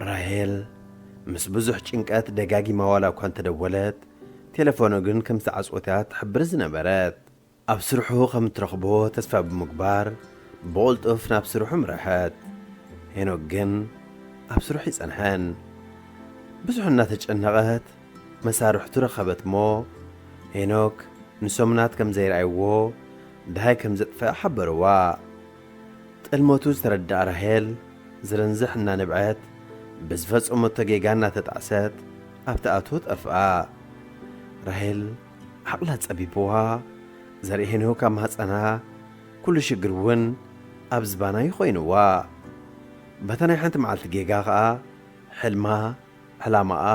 ራሄል ምስ ብዙሕ ጭንቀት ደጋጊማ ዋላ እኳ እንተደወለት፣ ቴሌፎኑ ግን ከም ዝተዓጽወት እያ ትሕብር ዝነበረት። ኣብ ስርሑ ከም እትረኽቦ ተስፋ ብምግባር ብቕልጡፍ ናብ ስርሑ ኣምርሐት። ሄኖክ ግን ኣብ ስርሑ ኣይጸንሐን። ብዙሕ እናተጨነቐት መሳርሕቱ ረኸበት እሞ ሄኖክ ንሰሙናት ከም ዘይረኣይዎ ደሃይ ከም ዘጥፍአ ሓበርዋ። ጥልመቱ ዝተረድኣ ራሄል ዝርንዝሕ እናነብዐት ብዝፈጸመቶ ጌጋ እናተጣዕሰት ኣብቲ ኣቶ ጠፍኣ። ራሄል ዓቕላ ጸቢብዋ ዘርኢ ሄኖክ ኣብ ማህጸና ኩሉ ሽግር እውን ኣብ ዝባና እዩ ኮይንዋ። በታ ናይ ሓንቲ መዓልቲ ጌጋ ኸኣ ሕልማ፣ ዕላማኣ፣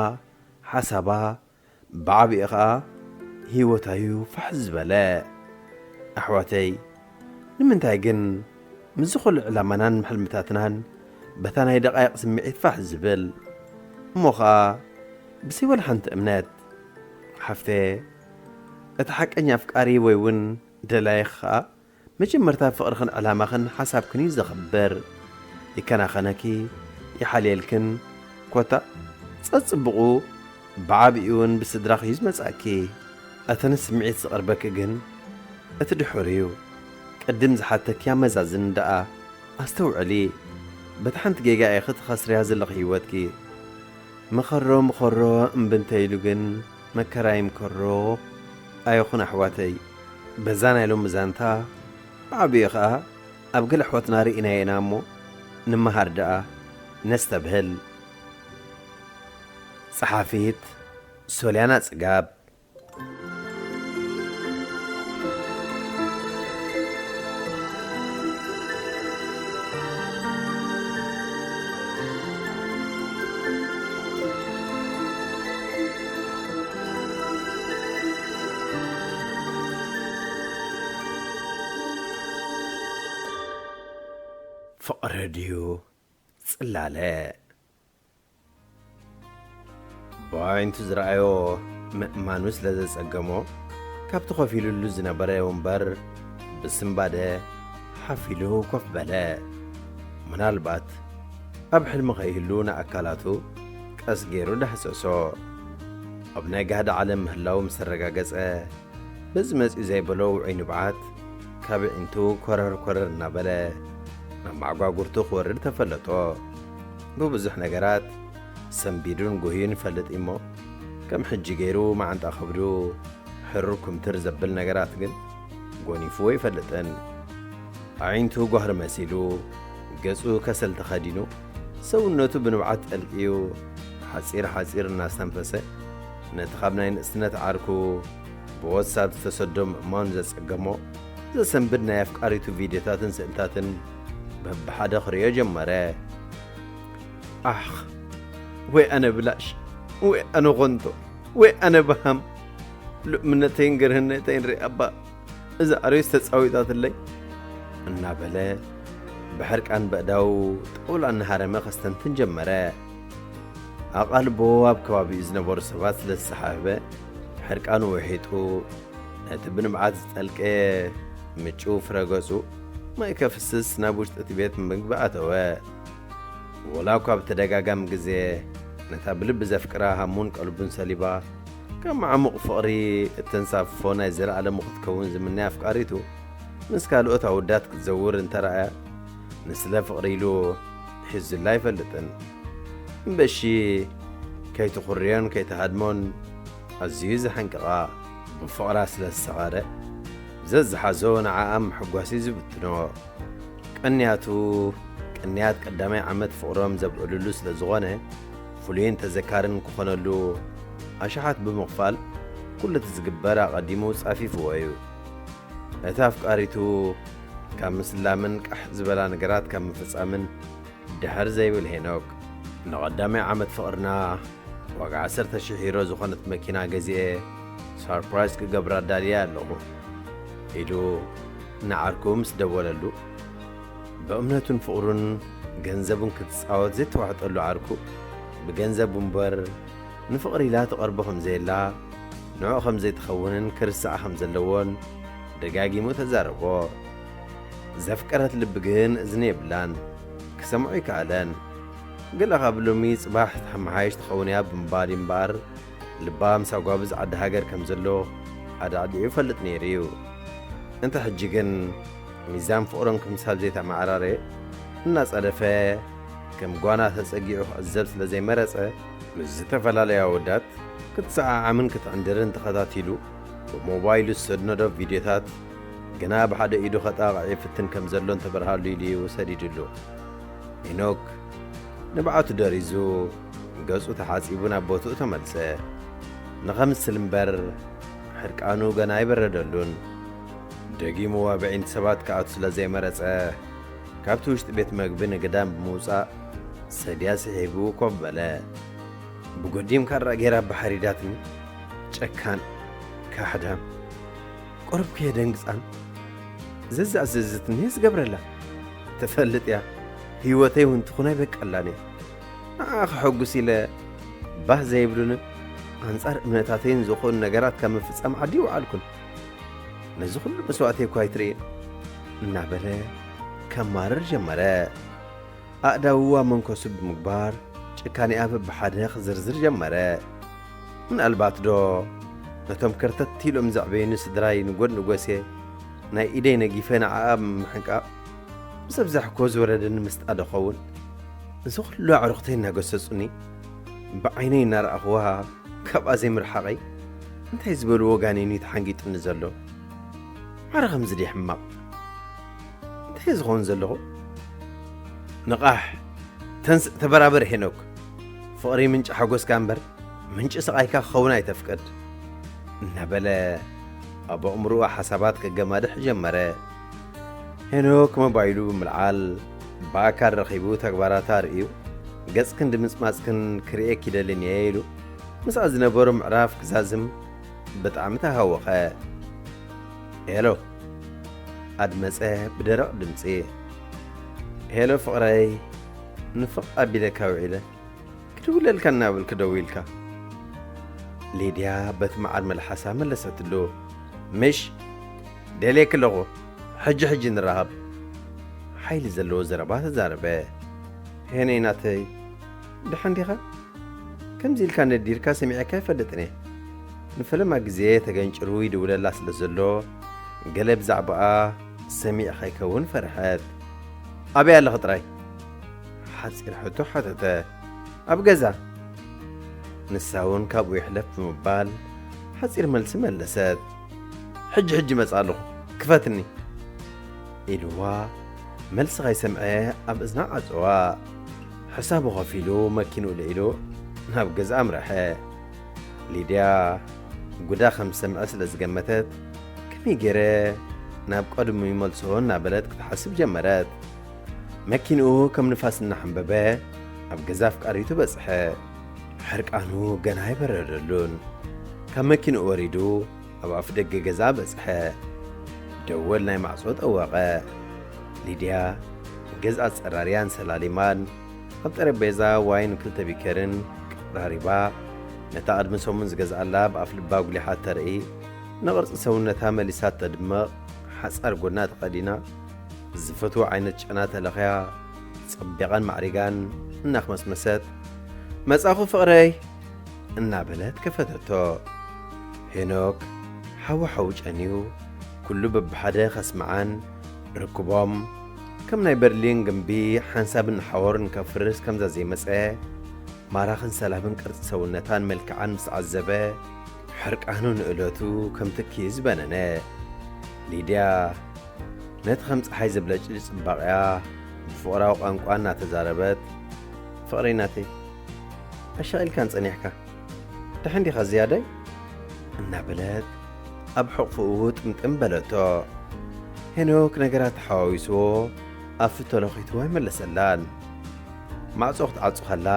ሓሳባ፣ ብዓቢኡ ኸኣ ህይወታዩ ፋሕ ዝበለ። ኣሕዋተይ፣ ንምንታይ ግን ምስዚ ኹሉ ዕላማናን ሕልምታትናን በታ ናይ ደቓይቕ ስምዒት ፋሕ ዝብል? እሞ ኸኣ ብዘይ ወላ ሓንቲ እምነት። ሓፍተ፣ እቲ ሓቀኛ ኣፍቃሪ ወይ እውን ደላይኺ ኸኣ መጀመርታ ፍቕርኽን ዕላማኽን ሓሳብክን እዩ ዘኽብር። ይከናኸነኪ፣ ይሓልየልክን፣ ኮታ ጸጽብቑ ብዓቢኡ እውን ብስድራኺ እዩ ዝመጻእኪ። እተን ስምዒት ዝቐርበኪ ግን እቲ ድሑር እዩ። ቅድም ዝሓተኪ ኣመዛዝን ደኣ ኣስተውዕሊ። በቲ ሓንቲ ጌጋ ኢኺ ትኸስርያ ዘለኺ ህይወትኪ። መኸሮ መኸሮ እምቢ እንተ ኢሉ ግን መከራ ይምከሮ ኣይኹን ኣሕዋተይ። በዛ ናይ ሎሚ ዛንታ ብዓቢኡ ኸኣ ኣብ ገለ ኣሕዋትና ርኢናዮ ኢና እሞ ንመሃር ደኣ ነስተብህል። ጸሓፊት ሶልያና ጽጋብ። ፍቕሪ ድዩ ጽላለ? ብኣዒንቱ ዝረኣዮ ምእማኑ ስለ ዘጸገሞ፣ ካብቲ ኮፍ ኢሉሉ ዝነበረ ወንበር ብስንባደ ሓፍ ኢሉ ኮፍ በለ። ምናልባት ኣብ ሕልሚ ከይህሉ ንኣካላቱ ቀስ ገይሩ ዳህሰሶ። ኣብ ናይ ጋህዲ ዓለም ምህላው ምስ ኣረጋገጸ፣ በዚ መጺኡ ዘይበሎ ውዑይ ንብዓት ካብ ኣዒንቱ ኮረር ኮረር እናበለ ናብ መዓጓጉርቱ ክወርድ ተፈለጦ። ብብዙሕ ነገራት ሰንቢዱን ጉህዩን ይፈልጥ እሞ፣ ከም ሕጂ ገይሩ መዓንጣ ከብዱ ሕርር ኩምትር ዘብል ነገራት ግን ጎኒፍዎ ኣይፈልጥን። ኣዒንቱ ጓህሪ መሲሉ፣ ገጹ ከሰል ተኸዲኑ፣ ሰውነቱ ብንብዓት ጠልቅዩ፣ ሓጺር ሓጺር እናስተንፈሰ፣ ነቲ ካብ ናይ ንእስነት ዓርኩ ብዋትሳፕ ዝተሰዶ ምእማኑ ዘጸገሞ፣ ዘሰንብድ ናይ ኣፍቃሪቱ ቪድዮታትን ስእልታትን በብሓደ ክርእዮ ጀመረ። ኣሕ፣ ወይ ኣነ ብላሽ፣ ወይ ኣነ ኾንቶ፣ ወይ ኣነ በሃም፣ ልኡምነተይን ግርህነተይን ርእ ኣባ፣ እዛ ኣርእስቲ ተጻዊታትለይ እናበለ ብሕርቃን በእዳው ጣውላ እናሃረመ ከስተንትን ጀመረ። ኣቓልቦ ኣብ ከባቢኡ ዝነበሩ ሰባት ስለ ዝተሓህበ ሕርቃኑ ውሒጡ ነቲ ብንብዓት ዝጠልቀ ምጭው ፍረ ገጹ ማይ ከፍስስ ናብ ውሽጢ እቲ ቤት ምግቢ ኣተወ። ወላ እኳ ብተደጋጋሚ ግዜ ነታ ብልቢ ዘፍቅራ ሃሙን ቀልቡን ሰሊባ ካብ መዓሙቕ ፍቕሪ እተንሳፍፎ ናይ ዘለኣለሙ ክትከውን ዝምነያ ኣፍቃሪቱ ምስ ካልኦት ኣወዳት ክትዘውር እንተረኣያ ንስለ ፍቕሪ ኢሉ ሒዙላ ኣይፈልጥን። እምበሺ ከይትኹርዮን ከይትሃድሞን ኣዝዩ ዘሐንቅቓ። ብፍቕራ ስለ ዝሰቐረ ዘዝሓዞ ንዓኣ ምሕጓስ እዩ ዝብትኖ። ቅንያቱ ቅንያት ቀዳማይ ዓመት ፍቕሮም ዘብዕሉሉ ስለ ዝኾነ ፍሉይን ተዘካርን ክኾነሉ ኣሽሓት ብምኽፋል ኩሉ እቲ ዝግበር ኣቐዲሙ ጻፊፍዎ እዩ። እታ ኣፍቃሪቱ ካብ ምስላምን ቃሕ ዝበላ ነገራት ካብ ምፍጻምን ድሕር ዘይብል ሄኖክ፣ ንቐዳማይ ዓመት ፍቕርና ዋጋ ዓሰርተ ሽሕ ዩሮ ዝኾነት መኪና ገዚኤ ሳርፕራይዝ ክገብራ ዳልየ ኣለኹ ኢሉ ንዓርኩ ምስ ደወለሉ፣ ብእምነቱን ፍቕሩን ገንዘቡን ክትጻወት ዘይተዋሕጠሉ ዓርኩ፣ ብገንዘቡ እምበር ንፍቕሪ ኢላ ትቐርቦ ከም ዘየላ፣ ንዕኡ ከም ዘይትኸውንን ክርስዓ ከም ዘለዎን ደጋጊሙ ተዛረቦ። ዘፍቀረት ልቢ ግን እዝኒ የብላን፣ ክሰምዖ ኣይከኣለን። ገለ ካብ ሎሚ ጽባሕ ተመሓይሽ ትኸውን እያ ብምባል እዩ እምበኣር፣ ልባ ምስ ኣጓብዝ ዓዲ ሃገር ከም ዘሎ ኣዳዕዲዑ ይፈልጥ ነይሩ እዩ። እንተ ሕጂ ግን ሚዛን ፍቕሮም ክምሳብ ዘይተመዓራረየ እናጸደፈ፣ ከም ጓና ተጸጊዑ ክዕዘብ ስለ ዘይመረጸ፣ ምስ ዝተፈላለዩ ኣወዳት ክትሰዓዓምን ክትዕንድርን ተኸታቲሉ፣ ብሞባይሉ ዝሰነዶ ቪድዮታት ግና ብሓደ ኢዱ ከጣቕዕ ይፍትን ከም ዘሎ እንተበርሃሉ ኢሉ እዩ ሰዲድሉ። ሄኖክ ንብዓቱ ደሪዙ፣ ገጹ ተሓጺቡ ናብ ቦትኡ ተመልሰ። ንኸምስል እምበር፣ ሕርቃኑ ገና ኣይበረደሉን። ደጊሙ ኣብ ኣዒንቲ ሰባት ክኣቱ ስለ ዘይመረጸ፣ ካብቲ ውሽጢ ቤት መግቢ ንግዳም ብምውጻእ፣ ሰድያ ስሒቡ ኮፍ በለ። ብጎዲም ካራ ገይራ ኣባሓሪዳትኒ። ጨካን፣ ካሕዳም። ቁሩብ ከየደንግጻን ዘዛእዘዘትኒ ዝገብረላ። ትፈልጥ እያ፣ ህይወተይ እውን ትኹን ኣይበቀላን እያ። ንዓኣ ከሐጉስ ኢለ ባህ ዘይብሉንን ኣንጻር እምነታተይን ዝኾኑ ነገራት ካብ ምፍጻም ዓዲ ይውዓልኩን። ነዚ ኩሉ መስዋእተይ እኳ ኣይትርእይን፣ እናበለ ከማርር ጀመረ። ኣእዳዉ ኣብ መንከሱ ብምግባር ጭካኔኣ በብሓደ ክዝርዝር ጀመረ። ምናልባት ዶ ነቶም ከርተት ኢሎም ዘዕበዩኒ ስድራይ ንጎድ ንጎሴ ናይ ኢደይ ነጊፈ ንዓኣ ብምሕንቃቕ ምስ ኣብዛሕክዎ ዝወረደኒ ምስጣ ዶ ኸውን? እዚ ኩሉ ኣዕሩኽተይ እናገሰጹኒ ብዓይነይ እናረኣኽዋ ካብኣ ዘይምርሓቐይ እንታይ ዝበልዎ ጋኔን እዩ ተሓንጊጡኒ ዘሎ? ማዕረ ከምዚ ድየ ሕማቕ? እንታይ ዝኸውን ዘለኹ? ንቓሕ፣ ተንስእ፣ ተበራበር ሄኖክ። ፍቕሪ ምንጪ ሓጎስካ እምበር ምንጪ ስቓይካ ክኸውን ኣይተፍቅድ፣ እናበለ ኣብ ኣእምሮኡ ሓሳባት ከገማድሕ ጀመረ። ሄኖክ ሞባይሉ ብምልዓል ብኣካል ረኺቡ ተግባራታ ርእዩ፣ ገጽክን ድምጽማጽክን ክርእየኪ ይደልን እየ ኢሉ ምስኣ ዝነበሮ ምዕራፍ ክዛዝም ብጣዕሚ ተሃወኸ። ሄሎ፣ ኣድመጸ ብደረቕ ድምጺ። ሄሎ ፍቕረይ፣ ንፍቕ ኣቢለካ ውዒለ። ክድውለልካ እናበልክ ደዊልካ። ሊድያ በቲ መዓር መልሓሳ መለሰትሉ። ምሽ፣ ደልየኪ ኣለኹ። ሕጂ ሕጂ ንራኸብ። ሓይሊ ዘለዎ ዘረባ ተዛረበ። ሄነይ ናተይ፣ ደሓን ዲኻ? ከምዚ ኢልካ ነዲርካ ሰሚዐካ ኣይፈልጥን እየ። ንፈለማ ግዜ ተገንጭሩ ይድውለላ ስለ ዘሎ፣ ገለ ብዛዕባኣ ሰሚዕ ከይከውን ፈርሐት። ኣበይ ኣለኺ ጥራይ? ሓጺር ሕቶ ሓተተ። ኣብ ገዛ። ንሳ እውን ካብኡ ይሕለፍ ብምባል ሓጺር መልሲ መለሰት። ሕጂ ሕጂ መጽእ ኣለኹ፣ ክፈትኒ። ኢልዋ መልሲ ከይሰምዐ ኣብ እዝና ዓጸዋ። ሕሳቡ ከፊሉ መኪንኡ ልዒሉ ናብ ገዛ ኣምርሐ። ሊድያ ጉዳ ከም ዝሰምዐ ስለ ዝገመተት፣ ከመይ ገይረ ናብ ቀድሙ ይመልሶ እናበለት ክትሓስብ ጀመረት። መኪንኡ ከም ንፋስ እናሓንበበ ኣብ ገዛ ኣፍቃሪቱ በጽሐ። ሕርቃኑ ገና ኣይበረደሉን። ካብ መኪንኡ ወሪዱ ኣብ ኣፍ ደገ ገዛ በጽሐ። ደወል ናይ ማዕጾ ጠወቐ። ሊድያ ገዛ ኣጸራርያን ሰላሊማን ኣብ ጠረጴዛ ዋይን ክልተ ቢከርን ቀራሪባ፣ ነታ ቅድሚ ሰሙን ዝገዝኣላ ብኣፍ ልባ ጉሊሓ ተርኢ፣ ንቕርጺ ሰውነታ መሊሳ ተድምቕ ሓጻር ጎና ተኸዲና፣ ዝፈትዎ ዓይነት ጨና ተለኽያ፣ ጸቢቓን ማዕሪጋን እናኽመስመሰት፣ "መጻኹ ፍቕረይ!" እናበለት ከፈተቶ። ሄኖክ ሓዊ ሓዊ ጨንዩ፣ ኩሉ በብሓደ ከስምዓን ርክቦም ከም ናይ በርሊን ግንቢ ሓንሳብን ሓወርን ከፍርስ ከምዛ ዘይመጸ፣ ማራኽን ሰላምን ቅርጺ ሰውነታን መልክዓን ምስ ዓዘበ፣ ሕርቃኑ ንእለቱ ከም ትኪ ዝበነነ። ሊድያ ነቲ ከም ጸሓይ ዘብለጭልጭ ጽባቐያ ብፍቕራዊ ቋንቋ እናተዛረበት፣ "ፍቕረይ ናተይ፣ ኣሻቒልካን ጸኒሕካ። ደሓን ዲኻ ዝያዳይ? እናበለት ኣብ ሕቑፍኡ ጥምጥም በለቶ። ሄኖክ ነገራት ተሓዋዊስዎ ኣብ ፍቶ ለኺትዎ ኣይመለሰላን። ማዕጾ ክትዓጹ ከላ፣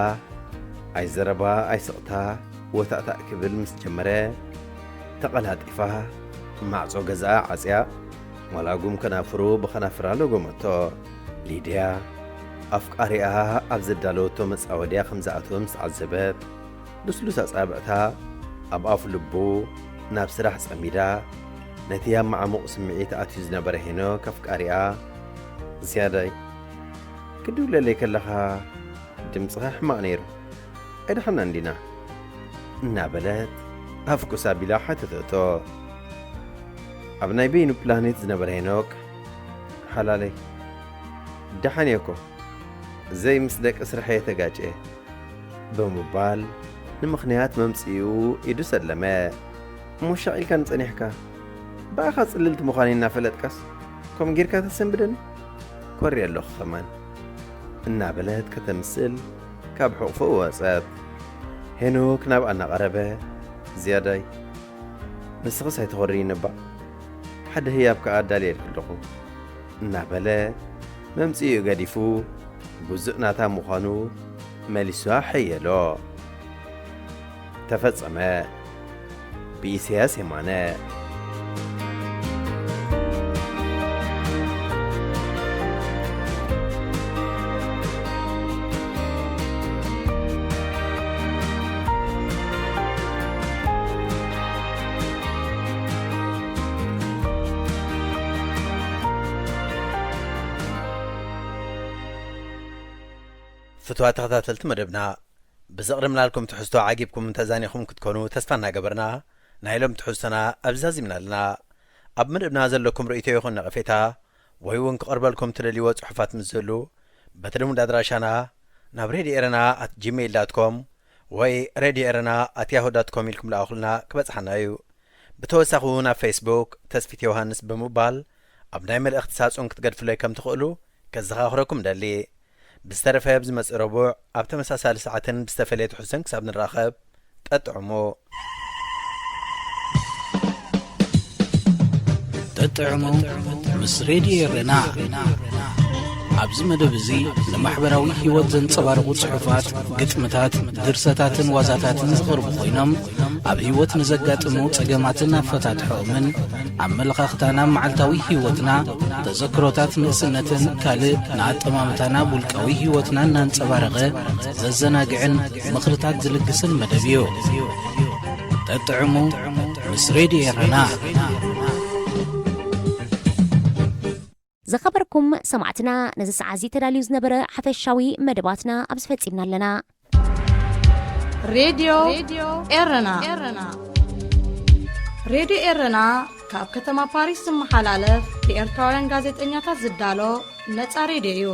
ኣይዘረባ ኣይስቕታ ወታእታእ ክብል ምስ ጀመረ፣ ተቐላጢፋ ማዕጾ ገዛኣ ዓጽያ፣ ዋላ ጉም ከናፍሩ ብኸናፍራ ለጎመቶ። ሊድያ ኣፍቃሪኣ ኣብ ዘዳለወቶ መጻወድያ ከም ዝኣተወ ምስ ዓዘበት፣ ልስሉስ ኣጻብዕታ ኣብ ኣፍ ልቡ ናብ ስራሕ ጸሚዳ፣ ነቲ ኣብ መዓሙቕ ስምዒት ኣትዩ ዝነበረ ሄኖክ ኣፍቃሪኣ፣ ዝያዳይ፣ ክትድውለለይ ከለኻ ድምጽኻ ሕማቕ ነይሩ፣ ኣይደሓናን ዲና? እናበለት ኣፍኩስ ኣቢላ ሓተተቶ። ኣብ ናይ በይኑ ፕላኔት ዝነበረ ሄኖክ፣ ሓላለይ፣ ደሓን እየ እኮ፣ ዘይ ምስ ደቂ ስርሐየ ተጋጭየ፣ ብምባል ንምኽንያት መምጽኢኡ ኢዱ ሰለመ። እሞ ሻቕ ኢልካ ንጸኒሕካ፣ ብኣኻ ጽልልቲ ምዃነይ እናፈለጥካስ፣ ከምኡ ጌርካ ተሰንብደኒ? ኮርየ ኣለኹ ከማን፣ እናበለት ከተምስል ካብ ሕቑፎ ወጸት። ሄኖክ ናብኣ እናቐረበ፣ ዝያዳይ፣ ንስኽስ ኣይትኾርይኒ እባ፣ ሓደ ህያብ ከኣ ኣዳልየልኪ ኣለኹ፣ እናበለ መምጽኢኡ ገዲፉ፣ ግዙእ ናታ ምዃኑ መሊሱ ኣሐየሎ። ተፈጸመ። ብኢሳያስ የማነ። ፍትዋ ተኸታተልቲ መደብና፣ ብዘቕርብናልኩም ትሕዝቶ ዓጊብኩም እንተዛኒኹም ክትኮኑ ተስፋ እናገበርና፣ ናይ ሎም ትሕዝቶና ኣብዚ ዛዚምና ኣለና። ኣብ መደብና ዘለኩም ርእይቶ ይኹን ነቐፌታ፣ ወይ እውን ክቐርበልኩም ትደልይዎ ጽሑፋት ምስ ዝህሉ፣ በቲ ልሙድ ኣድራሻና ናብ ሬድዮ ኤረና ኣት ጂሜይል ዳት ኮም ወይ ሬድዮ ኤረና ኣት ያሁ ዳት ኮም ኢልኩም ለኣኹልና፣ ክበጽሓና እዩ። ብተወሳኺ እውን ኣብ ፌስቡክ ተስፊት ዮሃንስ ብምባል ኣብ ናይ መልእኽቲ ሳጹን ክትገድፉለይ ከም ትኽእሉ ከዘኻኽረኩም እደሊ። ብዝተረፈ ኣብ ዝመጽእ ረቡዕ ኣብ ተመሳሳሊ ሰዓትን ብዝተፈለየ ትሕዝቶን ክሳብ ንራኸብ፣ ጠጥዕሙ። ጠጥዕሙ ምስ ሬድዮ ኤረና። ኣብዚ መደብ እዚ ንማሕበራዊ ህይወት ዘንጸባርቑ ጽሑፋት፣ ግጥምታት፣ ድርሰታትን ዋዛታትን ዝቐርቡ ኮይኖም፣ ኣብ ህይወት ንዘጋጥሙ ጸገማትን ኣፈታትሖኦምን፣ ኣመለኻኽታና ኣብ መዓልታዊ ህይወትና፣ ተዘክሮታት ንእስነትን ካልእ ንኣጠማምታና ኣብ ውልቃዊ ህይወትና እናንጸባረቐ ዘዘናግዕን ምኽርታት ዝልግስን መደብ እዩ። ጠጥዕሙ ምስ ሬድዮ ኤረና። ዝኸበርኩም ሰማዕትና፣ ነዚ ሰዓት እዚ ተዳልዩ ዝነበረ ሓፈሻዊ መደባትና ኣብዚ ፈጺምና ኣለና። ሬድዮ ኤረና። ሬድዮ ኤረና ካብ ከተማ ፓሪስ ዝመሓላለፍ ብኤርትራውያን ጋዜጠኛታት ዝዳሎ ነጻ ሬድዮ እዩ።